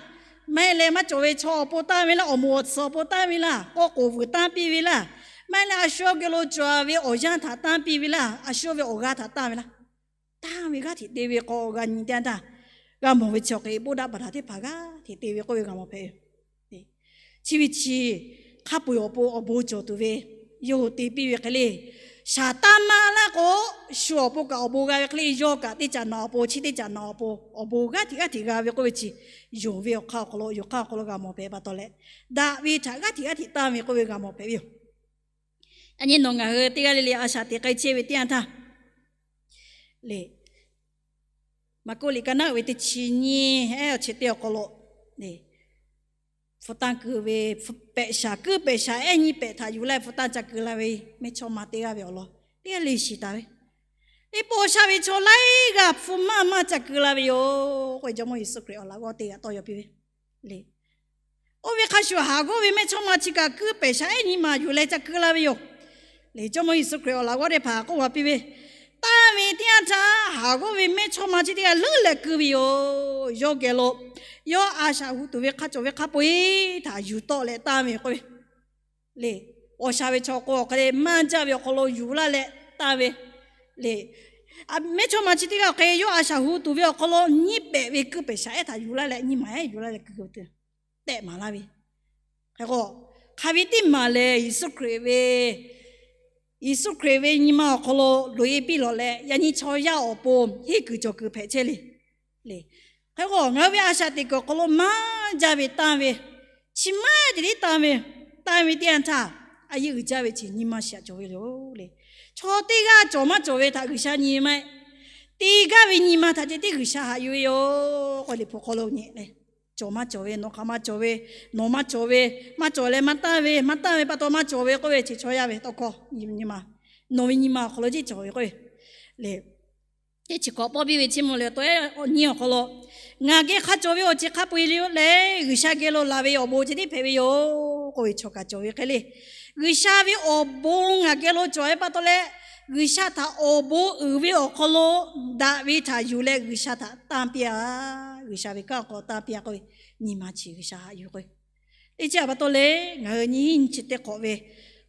maˇ heˆ leh maˇ cawˬ ve chaw awˬ pon tanˇ ve laˇ, awˬ moˍ awˬ tsuhˍ awˬ pon tanˇ ve laˇ, k'awˇ k'oˍ vuiˬ tanˇ piˇ ve laˇ, maˇ heˆ leh a shu geh lo cawˬ ve awˬ yanˇ htaꞈ tanˇ piˇ ve laˇ, a shu ve awˬ g'aˇ htaꞈ tanˇ ve laˇ, tanˇ ve g'aˇ hteꞈ te ve k'o g'a nyi teˇ yanˇ htaˇ, g'a mawˬ ve chi awˬ hk'e ဗုဒ္ဓဘာသာ teˇ hpaˍ g'aˇ hteꞈ te ve k'oˆ ve g'a mawˬ hpehꞈ ve yoˬ. Chi ve chi hk'a peu-eˬ awˬ pon awˬ bon cawˬ tuˬ ve yawˇ hui te piˇ ve hk'e le, shaˍ tanˇ maˇ laˇ k'o, shu awˬ pon kaꞈ awˬ bon g'a ve hk'e le, yawˇ kaꞈ teˇ caꞈ naꞈ awˬ pon chi teˇ caꞈ naꞈ awˬ pon awˬ bon g'aˇ hteꞈ g'aˇ hteꞈ g'a ve k'oˆ ve chi, yonˍ ve awˬ hk'aˇ awˬ hk'aw lo yonˍ hk'aˇ awˬ hk'aw lo g'a mawˬ hpehꞈ pa taw leh, daꞈ ve htaꞈ g'aˇ hteꞈ g'aˇ hteꞈ tanˇ ve k'oˆ ve g'a mawˬ hpehꞈ ve yoˬ. Yaꞈ nyi nawˬ ngaˬ hui teˇ g'aˇ le le a shaꞈ teꞈ k'ai chehˇ ve teˇ yanˇ htaˇ, le Maˍkuˆ liꞈ ka naˉ uiˍ ve teˇ chi nyiˇ ehˉ awˬ chi teˇ awˬ hk'aw lo, hpu tanˇ keu ve, pehꞈ shaˍ kuiˉ pehꞈ shaˍ ehˉ nyiˇ pehꞈ htaꞈ yuˬ leh hpu tanˇ ca keu la ve mehˇ chawˇ ma teˇ g'aˇ ve awˬ lawn teˇ g'aˇ le shiˍ taˍ ve, teˇ pawˆ sha ve chaw laiˉ g'aˇ hpu maˇ maˇ ca keu la ve yoˬ k'oˆ ve Jawˇmawˇ Yeˍsuˆ Hkriꞈ awˬ laꞈ g'awˇ teˇ g'aˇ tawˇ yaw piˇ ve le. Oˇ ve hk'a shuˍ haˍ g'awˇ ve mehˇ chawˇ ma chi kaꞈ kuiˉ pehꞈ shaˍ ehˉ nyiˇ ma yuˬ leh ca keu la ve yoˬ. Le Jawˇmawˇ Yeˍsuˆ Hkriꞈ awˬ laꞈ g'awˇ teˇ hpaˍ k'oˆ ve piˇ ve, tanˇ ve teˇ yanˇ htaˇ haˍ g'awˇ ve mehˇ chawˇ ma chi teˇ g'aˇ leuˉ leh keu ve yoˬ. Yawˇ geh lo yawˇ a shaꞈ hu tuˬ ve hk'a cawˬ ve hk'a peu-eˬ htaꞈ yuˬ tawˆ leh tanˇ ve k'oˆ ve le. Awˬ sha ve chaw k'o awˬ hk'e le maˇ jaˇ ve awˬ hk'aw lo yuˬ laˇ leh tanˇ ve le. Mehˇ chawˇ ma chi teˇ g'aˇ awˬ hk'e yawˇ a shaꞈ hu tuˬ ve awˬ hk'aw lo nyiˇ pehꞈ ve kuiˉ pehꞈ shaˍ ehˉ htaꞈ yuˬ laˇ leh nyiˇ maˬ ehˉ yuˬ laˇ leh keu tehꞈ maˍ laˇ ve. Hk'e k'o, hk'aˬ ve teˇ maˬ lehˬ Yeˍsuˆ Hkriꞈ ve Yeˍsuˆ Hkriꞈ ve nyi ma awˬ hk'aw lo loꞈ-e piˇ lawˬ leh, yaꞈ nyi chaw yaˇ awˬ pon henˇ kuiˬ cawˬ kuiˬ hpehꞈ chehˇ le. Le, hk'e k'o ngaˬ hui ve a shaꞈ teꞈ kuiˬ awˬ hk'aw lo maˇ jaˇ ve tanˇ ve, chi maˇ ceh tiˉ tanˇ ve, tanˇ ve teˇ yanˇ htaˇ, a yeˇ uiˍ jaˇ ve chi nyi ma shaꞈ cawˬ ve yoˬ le. Chaw teˇ g'aˇ cawˬ maˇ cawˬ ve htaꞈ G'uiˬsha nyi maˇ heˆ. Te gaˇ ve nyi ma htaꞈ ceh tiˉ G'uiˬsha haꞈ yuˬ ve yoˬ k'oˆ Liꞈ hpu hk'aw lo nyi le. Cawˬ maˇ cawˬ ve, nawˬ hk'aˬ maˇ cawˬ ve, nawˬ maˇ cawˬ ve, maˇ cawˬ leh maˇ tanˇ ve, maˇ tanˇ ve pa taw maˇ cawˬ ve k'oˆ ve chi chaw yaˇ ve tawˇ hkawˇ nyi ma, nawˬ ve nyi ma awˬ hk'aw lo jiˇ cawˬ ve k'oˆ ve le. Teˇ chi hkawꞈ pawˇ piˇ ve chi mvuh leh tawˇ ehˉ awˬ nyi awˬ hk'aw lo, ngaˬ geh hk'a cawˬ ve awˬ ceuˬ hk'a peu-eˬ le leh G'uiˬsha geh lo laˬ ve awˬ bon ceh tiˉ hpehꞈ ve yoˬ k'oˆ ve chaw kaꞈ cawˬ ve hk'e le. G'uiˬsha ve awˬ bon ngaˬ geh lo cawˬ ve pa taw leh, G'uiˬsha htaꞈ awˬ bon uiˍ ve awˬ hk'aw lo daꞈ ve htaꞈ yuˬ leh G'uiˬsha htaꞈ tanˇ piˇ-a. G'uiˬsha ve kanˉ awˬ hk'aw tanˇ piˇ-a k'oˆ ve, nyi ma chi G'uiˬsha haꞈ yuˬ k'oˆ ve. Teˇ chi pa taw leh ngaˬ hui nyiˇ hinˉ nyiˇ chi teˇ hk'awꞈ ve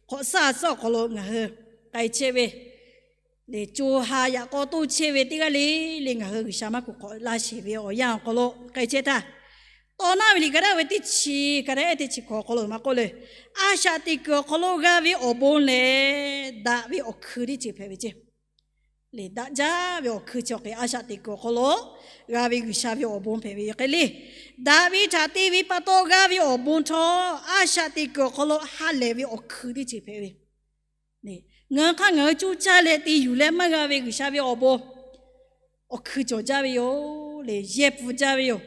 hk'awꞈ saˇ saˉ awˬ hk'aw lo ngaˬ hui k'ai chehˇ ve le, co ha yaꞈ k'aw toˇ chehˇ ve teˇ g'aˇ le le ngaˬ hui G'uiˬsha maˇ kuˬ hk'awꞈ laˇ sheˍ ve awˬ yanˇ awˬ hk'aw lo k'ai chehˇ htaˇ, tawˇ naˉ ve liꞈ ka daˇ ve teˇ chi, ka daˇ ehˉ teˇ chi hkawꞈ awˬ hk'aw lo maˇ k'oˆ le, a shaꞈ teꞈ kuiˬ awˬ hk'aw lo g'a ve awˬ bon lehˬ, daꞈ ve awˬ hkui teˇ ceuˬ hpehꞈ ve ceˇ. Le daꞈ jaˇ ve awˬ hkui chi awˬ hk'e a shaꞈ teꞈ kuiˬ awˬ hk'aw lo g'a ve G'uiˬsha ve awˬ bon hpehꞈ ve yoˬ hk'e le. Daꞈ ve htaꞈ te ve pa taw g'a ve awˬ bon htawˇ, a shaꞈ teꞈ kuiˬ awˬ hk'aw lo ha lehˬ ve awˬ hkui teˇ ceuˬ hpehꞈ ve le. Ngaˬ hui hk'aˇ ngaˬ hui cuˇ caˇ leh te yuˬ leh maˇ g'a ve G'uiˬsha ve awˬ bon awˬ hkui cawˬ jaˇ ve yoˬ le, yehˇ pfuhˍ jaˇ ve yoˬ.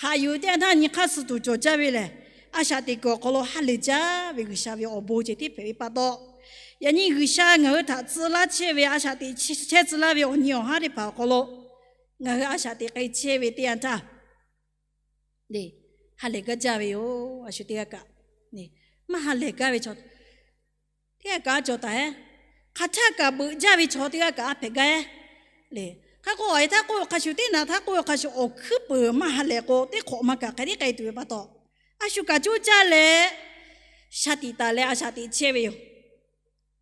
Haꞈ yuˬ teˇ yanˇ htaˇ nyi hk'aˇ suh tuˬ cawˬ jaˇ ve lehˬ, a shaꞈ teꞈ kuiˬ awˬ hk'aw lo ha lehˬ jaˇ ve G'uiˬsha ve awˬ bon ceh tiˉ hpehꞈ ve pa taw, yaꞈ nyi G'uiˬsha ngaˬ hui htaꞈ tcuh laˇ chehˇ ve a shaꞈ teꞈ chehˇ tcuh laˇ ve awˬ nyi awˬ haˉ teˇ hpaˍ awˬ hk'aw lo ngaˬ hui a shaꞈ teꞈ k'ai chehˇ ve teˇ yanˇ htaˇ, le, ha lehˬ gaˇ jaˇ ve yoˬ. A shu teˇ g'aˇ kaꞈ, maˇ ha lehˬ gaˇ ve chaw teˇ g'aˇ kaꞈ cawˬ taˍ ehˉ. Hk'aˬ htaˇ kaꞈ beuꞈ jaˇ ve chaw teˇ g'aˇ kaꞈ a hpehꞈ gaˇ ehˉ le. Hk'e k'o, awˬ e htaˇ k'oˆ ve hk'a shuˍ, teˇ naꞈ htaˇ k'oˆ ve hk'a shuˍ, awˬ hkuiˉ peuˬ maˇ ha lehˬ k'o, teˇ hk'awꞈ ma kaꞈ hk'e tiˉ k'ai tuˬ ve pa taw, a shu kaꞈ coˇ caˇ leh, shaˍ tiꞈ taˍ leh a shaꞈ teꞈ chehˇ ve yoˬ.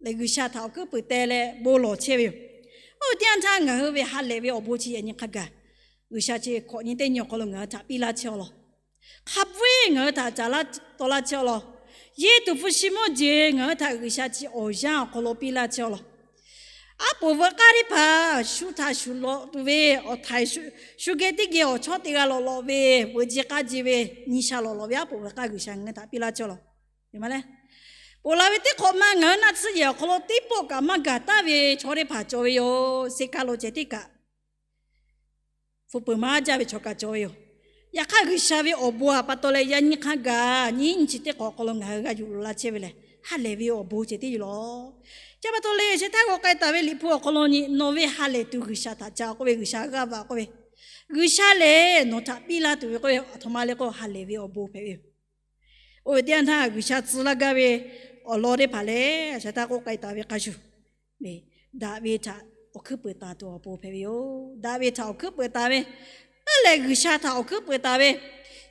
Leh G'uiˬsha htaꞈ awˬ hkuiˉ peuˬ te leh bon lawˬ chehˇ ve yoˬ. Oˇ ve teˇ yanˇ htaˇ ngaˬ hui ve ha lehˬ ve awˬ bon chi yaꞈ nyi hk'a gaˬ, G'uiˬsha chi hkawꞈ nyi teˇ nyi awˬ hk'aw lo ngaˬ hui htaꞈ piˇ laˇ chehˇ-aw law. Hk'a bvuhˇ ngaˬ hui htaꞈ caˍ laˇ taw laˇ chehˇ-aw law. Yehˇ tuˬ hpu shi mawˇ jeˬ ngaˬ hui htaꞈ G'uiˬsha chi awˬ yanˇ awˬ hk'aw lo piˇ laˇ chehˇ-aw law. Aˉ poꞈ veuꞈ k'aˇ teˇ hpaˍ shu htaꞈ shuˍ lawꞈ tuˬ ve awˬ htaiˍ shu geh teˇ geh awˬ chawˇ teˇ g'aˇ lawꞈ lawꞈ ve, veuꞈ ji k'aˇ ji ve, nyi sha lawꞈ lawꞈ ve aˉ poꞈ veuꞈ k'aˇ G'uiˬsha ngaˬ hui htaꞈ piˇ laˇ chehˇ lawˬ. Ponˬ la ve teˇ hk'awꞈ ma ngaˬ hui naˆ tsuhˇ yehˬ awˬ hk'aw lo teˇ pawˆ kaꞈ maˇ gaˬ taˍ ve chaw teˇ hpaˍ cawˬ ve yoˬ. Seˍ kaˇ lo ceh tiˉ kaꞈ, hpu peuˬ maˇ jaˇ ve chaw kaꞈ cawˬ ve yoˬ. Yaꞈ hk'aˇ, G'uiˬsha ve awˬ bon a pa taw leh yaꞈ nyi hk'a gaˬ nyi nyi chi teˇ hk'awꞈ awˬ hk'aw lo ngaˬ hui g'a yuˬ loꞈ la chehˇ ve lehˬ, ha lehˬ ve awˬ bon ceh tiˉ yoˬ lawˬ. Chi pa taw leh, shehˍ htaˇ k'awꞈ k'ai taˍ ve Liꞈ hpu awˬ hk'aw lo nyi, Nawˬ ve ha lehˬ tuˬ G'uiˬsha htaꞈ ca k'oˆ ve, G'uiˬsha g'aˇ va k'oˆ ve, G'uiˬsha lehˬ nawˬ htaꞈ piˇ laˇ tuˬ ve k'oˆ ve, aˬ htoꞈ ma le k'o ha lehˬ ve awˬ bon hpehꞈ ve yoˬ. Oˇ ve teˇ yanˇ htaˇ, G'uiˬsha tcuh laˇ gaˇ ve awˬ lawn teˇ hpaˍ lehˬ, shehˍ htaˇ k'awꞈ k'ai taˍ ve hk'a shuˍ, daꞈ ve htaꞈ awˬ hkuiˉ peuˍ taˍ tuˬ awˬ pon hpehꞈ ve yoˬ. Daꞈ ve htaꞈ awˬ hkuiˉ peuˍ taˍ ve, lehˬ G'uiˬsha htaꞈ awˬ hkuiˉ peuˍ taˍ ve,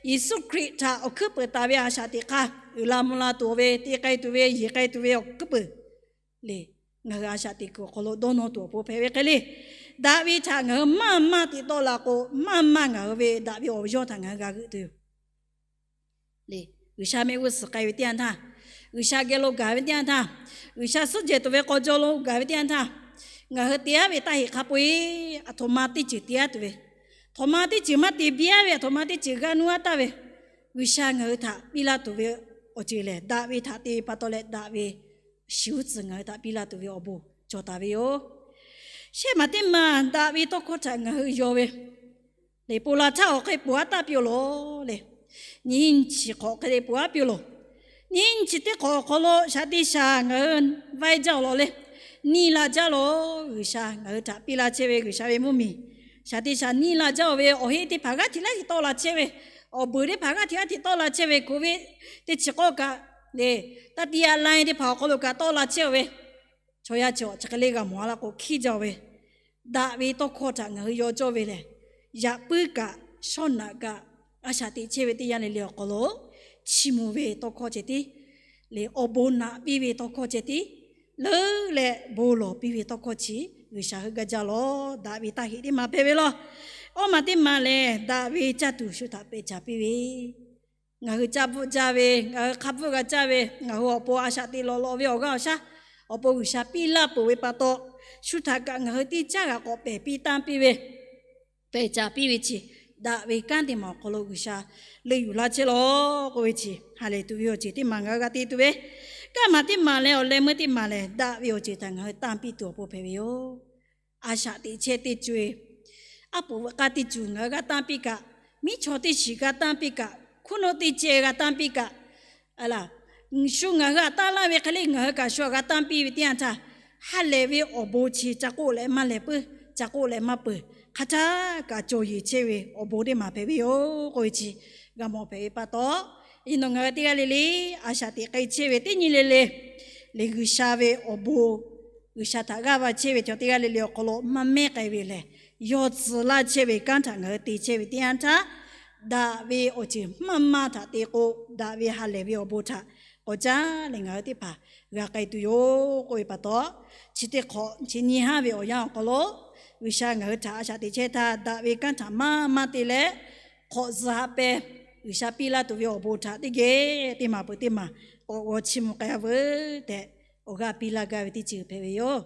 Yeˍsuˆ Hkriꞈ htaꞈ awˬ hkuiˉ peuˍ taˍ ve a shaꞈ teꞈ hk'aˇ, uiˍ la mvuh la tuˬ ve, te k'ai tuˬ ve, yeˬ k'ai tuˬ ve awˬ hkuiˉ peuˍ lehˬ, ngaˬ hui a shaꞈ teꞈ kuiˬ awˬ hk'aw lo dawˇ nawˇ tuˬ awˬ pon hpehꞈ ve hk'e le. Daꞈ ve htaꞈ ngaˬ hui maˇ maˇ te tawˆ la k'o, maˇ maˇ ngaˬ hui ve daꞈ ve awˬ yawˇ htaꞈ ngaˬ hui g'a g'euꞈ tuˬ yoˬ. Lehˬ, G'uiˬsha mehˆ g'uˇ suhˍ k'ai ve teˇ yanˇ htaˇ, G'uiˬsha geh lo gaˬ ve teˇ yanˇ htaˇ, G'uiˬsha suhˉ jehˬ tuˬ ve k'aw jaw lo gaˬ ve teˇ yanˇ htaˇ, ngaˬ hui te aˉ ve taˇ heꞈ hk'a peu-eˬ aˬ htoꞈ ma teˇ ceuˬ te aˉ tuˬ ve, htoꞈ ma teˇ ceuˬ maˇ te biˇ aˉ ve, aˬ htoꞈ ma teˇ ceuˬ g'a nuˇ aˉ taˍ ve, G'uiˬsha ngaˬ hui htaꞈ piˇ laˇ tuˬ ve awˬ ceuˬ lehˬ, daꞈ ve htaꞈ te pa taw leh daꞈ ve shiˍ uˉ tcuhˍ ngaˬ hui htaꞈ piˇ laˇ tuˬ ve awˬ bon cawˬ taˍ ve yoˬ. Shehˆ maˬ teˇ maˬ daꞈ ve tawˇ hkawˇ htaꞈ ngaˬ hui yaw ve lehˬ, ponˬ laˬ htaˇ awˬ hk'e ponˬ aˉ taˍ piˇ-oˬ lawˬ lehˬ, nyiˇ nyi chi hk'awꞈ hk'e te ponˬ aˉ piˇ-oˬ lawˬ. Nyiˇ nyi chi teˇ hk'awꞈ awˬ hk'aw lo shaˍ te shaˍ ngaˬ hui vaiˇ jaˇ-oˬ lawˬ lehˬ, niˇ la jaˇ lawˬ. G'uiˬsha ngaˬ hui htaꞈ piˇ laˇ chehˇ ve G'uiˬsha ve mvuhˇmiˬ, shaˍ te shaˍ niˇ la jaˇ-oˬ ve awˬ heˆ teˇ hpaˍ g'aˇ hteꞈ g'aˇ hteꞈ tawˆ la chehˇ ve, awˬ beuˬ teˇ hpaˍ g'aˇ hteꞈ g'aˇ hteꞈ tawˆ la chehˇ ve, hk'oꞈ ve teˇ chi k'awˇ kaꞈ lehˬ, taˇ tiꞈ yaꞈ la teˇ hpaˍ awˬ hk'aw lo kaꞈ tawˆ la chehˇ-oˬ ve, chaw yaˇ chi awˬ chi hk'e le g'a mawˬ a laˇ k'o hkiˇ jaˇ-oˬ ve, daꞈ ve tawˇ hkawˇ htaꞈ ngaˬ hui yaw cawˇ ve lehˬ, yaꞈ puiˉ kaꞈ shawˉ naꞈ kaꞈ a shaꞈ teꞈ chehˇ ve teˇ yanˇ le le awˬ hk'aw lo, chiˇ mvuh ve tawˇ hkawˇ ceh tiˉ lehˬ, awˬ bon naꞈ piˇ ve tawˇ hkawˇ ceh tiˉ leuˉ leh bon lawˬ piˇ ve tawˇ hkawˇ chi G'uiˬsha heuˆ gaˇ jaˇ lawˬ. Daꞈ ve taˇ heꞈ teˇ maˬ hpehꞈ ve lawˬ. Awˇ maˬ teˇ maˬ lehˬ, daꞈ ve caˇ tuˬ shu htaꞈ pehˬ caˍ piˇ ve, ngaˬ hui caˇ bvuhˆ jaˇ ve, ngaˬ hui hk'a bvuhˆ g'a caˇ ve, ngaˬ hui awˬ pon a shaꞈ teꞈ lawꞈ lawꞈ ve awˬ g'aˇ awˬ shaˉ awˬ pon G'uiˬsha piˇ laˇ peuˬ ve pa taw, shu htaꞈ kaꞈ ngaˬ hui teˇ caˉ g'aꞈ k'awꞈ pehˬ piˇ tanˇ piˇ ve, pehˬ caˍ piˇ ve chi, daꞈ ve kanˉ teˇ maˬ awˬ hk'aw lo G'uiˬsha leuˆ yuˬ laˇ chehˇ lawˬ k'oˆ ve chi, ha lehˬ tuˬ ve awˬ ceuˬ teˇ maˬ ngaˬ hui g'a te tuˬ ve, kanˉ maˬ teˇ maˬ leh awˬ leh meuˇ teˇ maˬ lehˬ, daꞈ ve awˬ ceuˬ htaꞈ ngaˬ hui tanˇ piˇ tuˬ awˬ pon hpehꞈ ve yoˬ. A shaꞈ teꞈ chehˇ teˇ co-e, aˉ poꞈ veuꞈ k'aˇ teˇ ceuˬ ngaˬ hui g'a tanˇ piˇ kaꞈ, miˉ chaw teˇ shiˍ g'a tanˇ piˇ kaꞈ, hkunˉ naw teˇ ceh g'a tanˇ piˇ kaꞈ, a laˬ, shu ngaˬ hui htaꞈ tanˇ laˇ ve hk'e le ngaˬ hui kaꞈ shu htaꞈ g'a tanˇ piˇ ve teˇ yanˇ htaˇ, ha lehˬ ve awˬ bon chi ca k'oˆ leh maˇ lehˬ puiˉ, ca k'oˆ leh maˇ peuˬ, hk'a htaˇ kaꞈ cawˬ yeˬ chehˇ ve awˬ bon teˇ maˬ hpehꞈ ve yoˬ k'oˆ ve chi g'a mawˬ hpehꞈ ve pa taw, iˉ nawˬ ngaˬ hui teˇ g'aˇ le le a shaꞈ teꞈ k'ai chehˇ ve teˇ nyi le le lehˬ, G'uiˬsha ve awˬ bon, G'uiˬsha htaꞈ g'aˇ va chehˇ ve chaw teˇ g'aˇ le le awˬ hk'aw lo maˇ mehˉ k'ai ve lehˬ, yawˇ tcuh laˇ chehˇ ve kanˉ htaꞈ ngaˬ hui te chehˇ ve teˇ yanˇ htaˇ, daꞈ ve awˬ ceuˬ maˇ maˇ htaꞈ te k'o, daꞈ ve ha lehˬ ve awˬ bon htaꞈ k'awꞈ caˉ leh ngaˬ hui teˇ hpaˍ g'a k'ai tuˬ yoˬ k'oˆ ve pa taw, chi teˇ hk'awꞈ chi nyi haˉ ve awˬ yanˇ awˬ hk'aw lo, G'uiˬsha ngaˬ hui htaꞈ a shaꞈ teꞈ chehˇ htaˇ, daꞈ ve kanˉ htaꞈ maˇ maˇ te leh, hk'awꞈ zuhꞈ haꞈ peh G'uiˬsha piˇ laˇ tuˬ ve awˬ bon htaꞈ teˇ geh teˇ maˬ peuˬ teˇ maˬ k'awꞈ g'aw chiˇ mvuh k'ai-a veuˬ tehꞈ, awˬ g'aˇ piˇ laˇ gaˇ ve teˇ ceuˬ hpehꞈ ve yoˬ.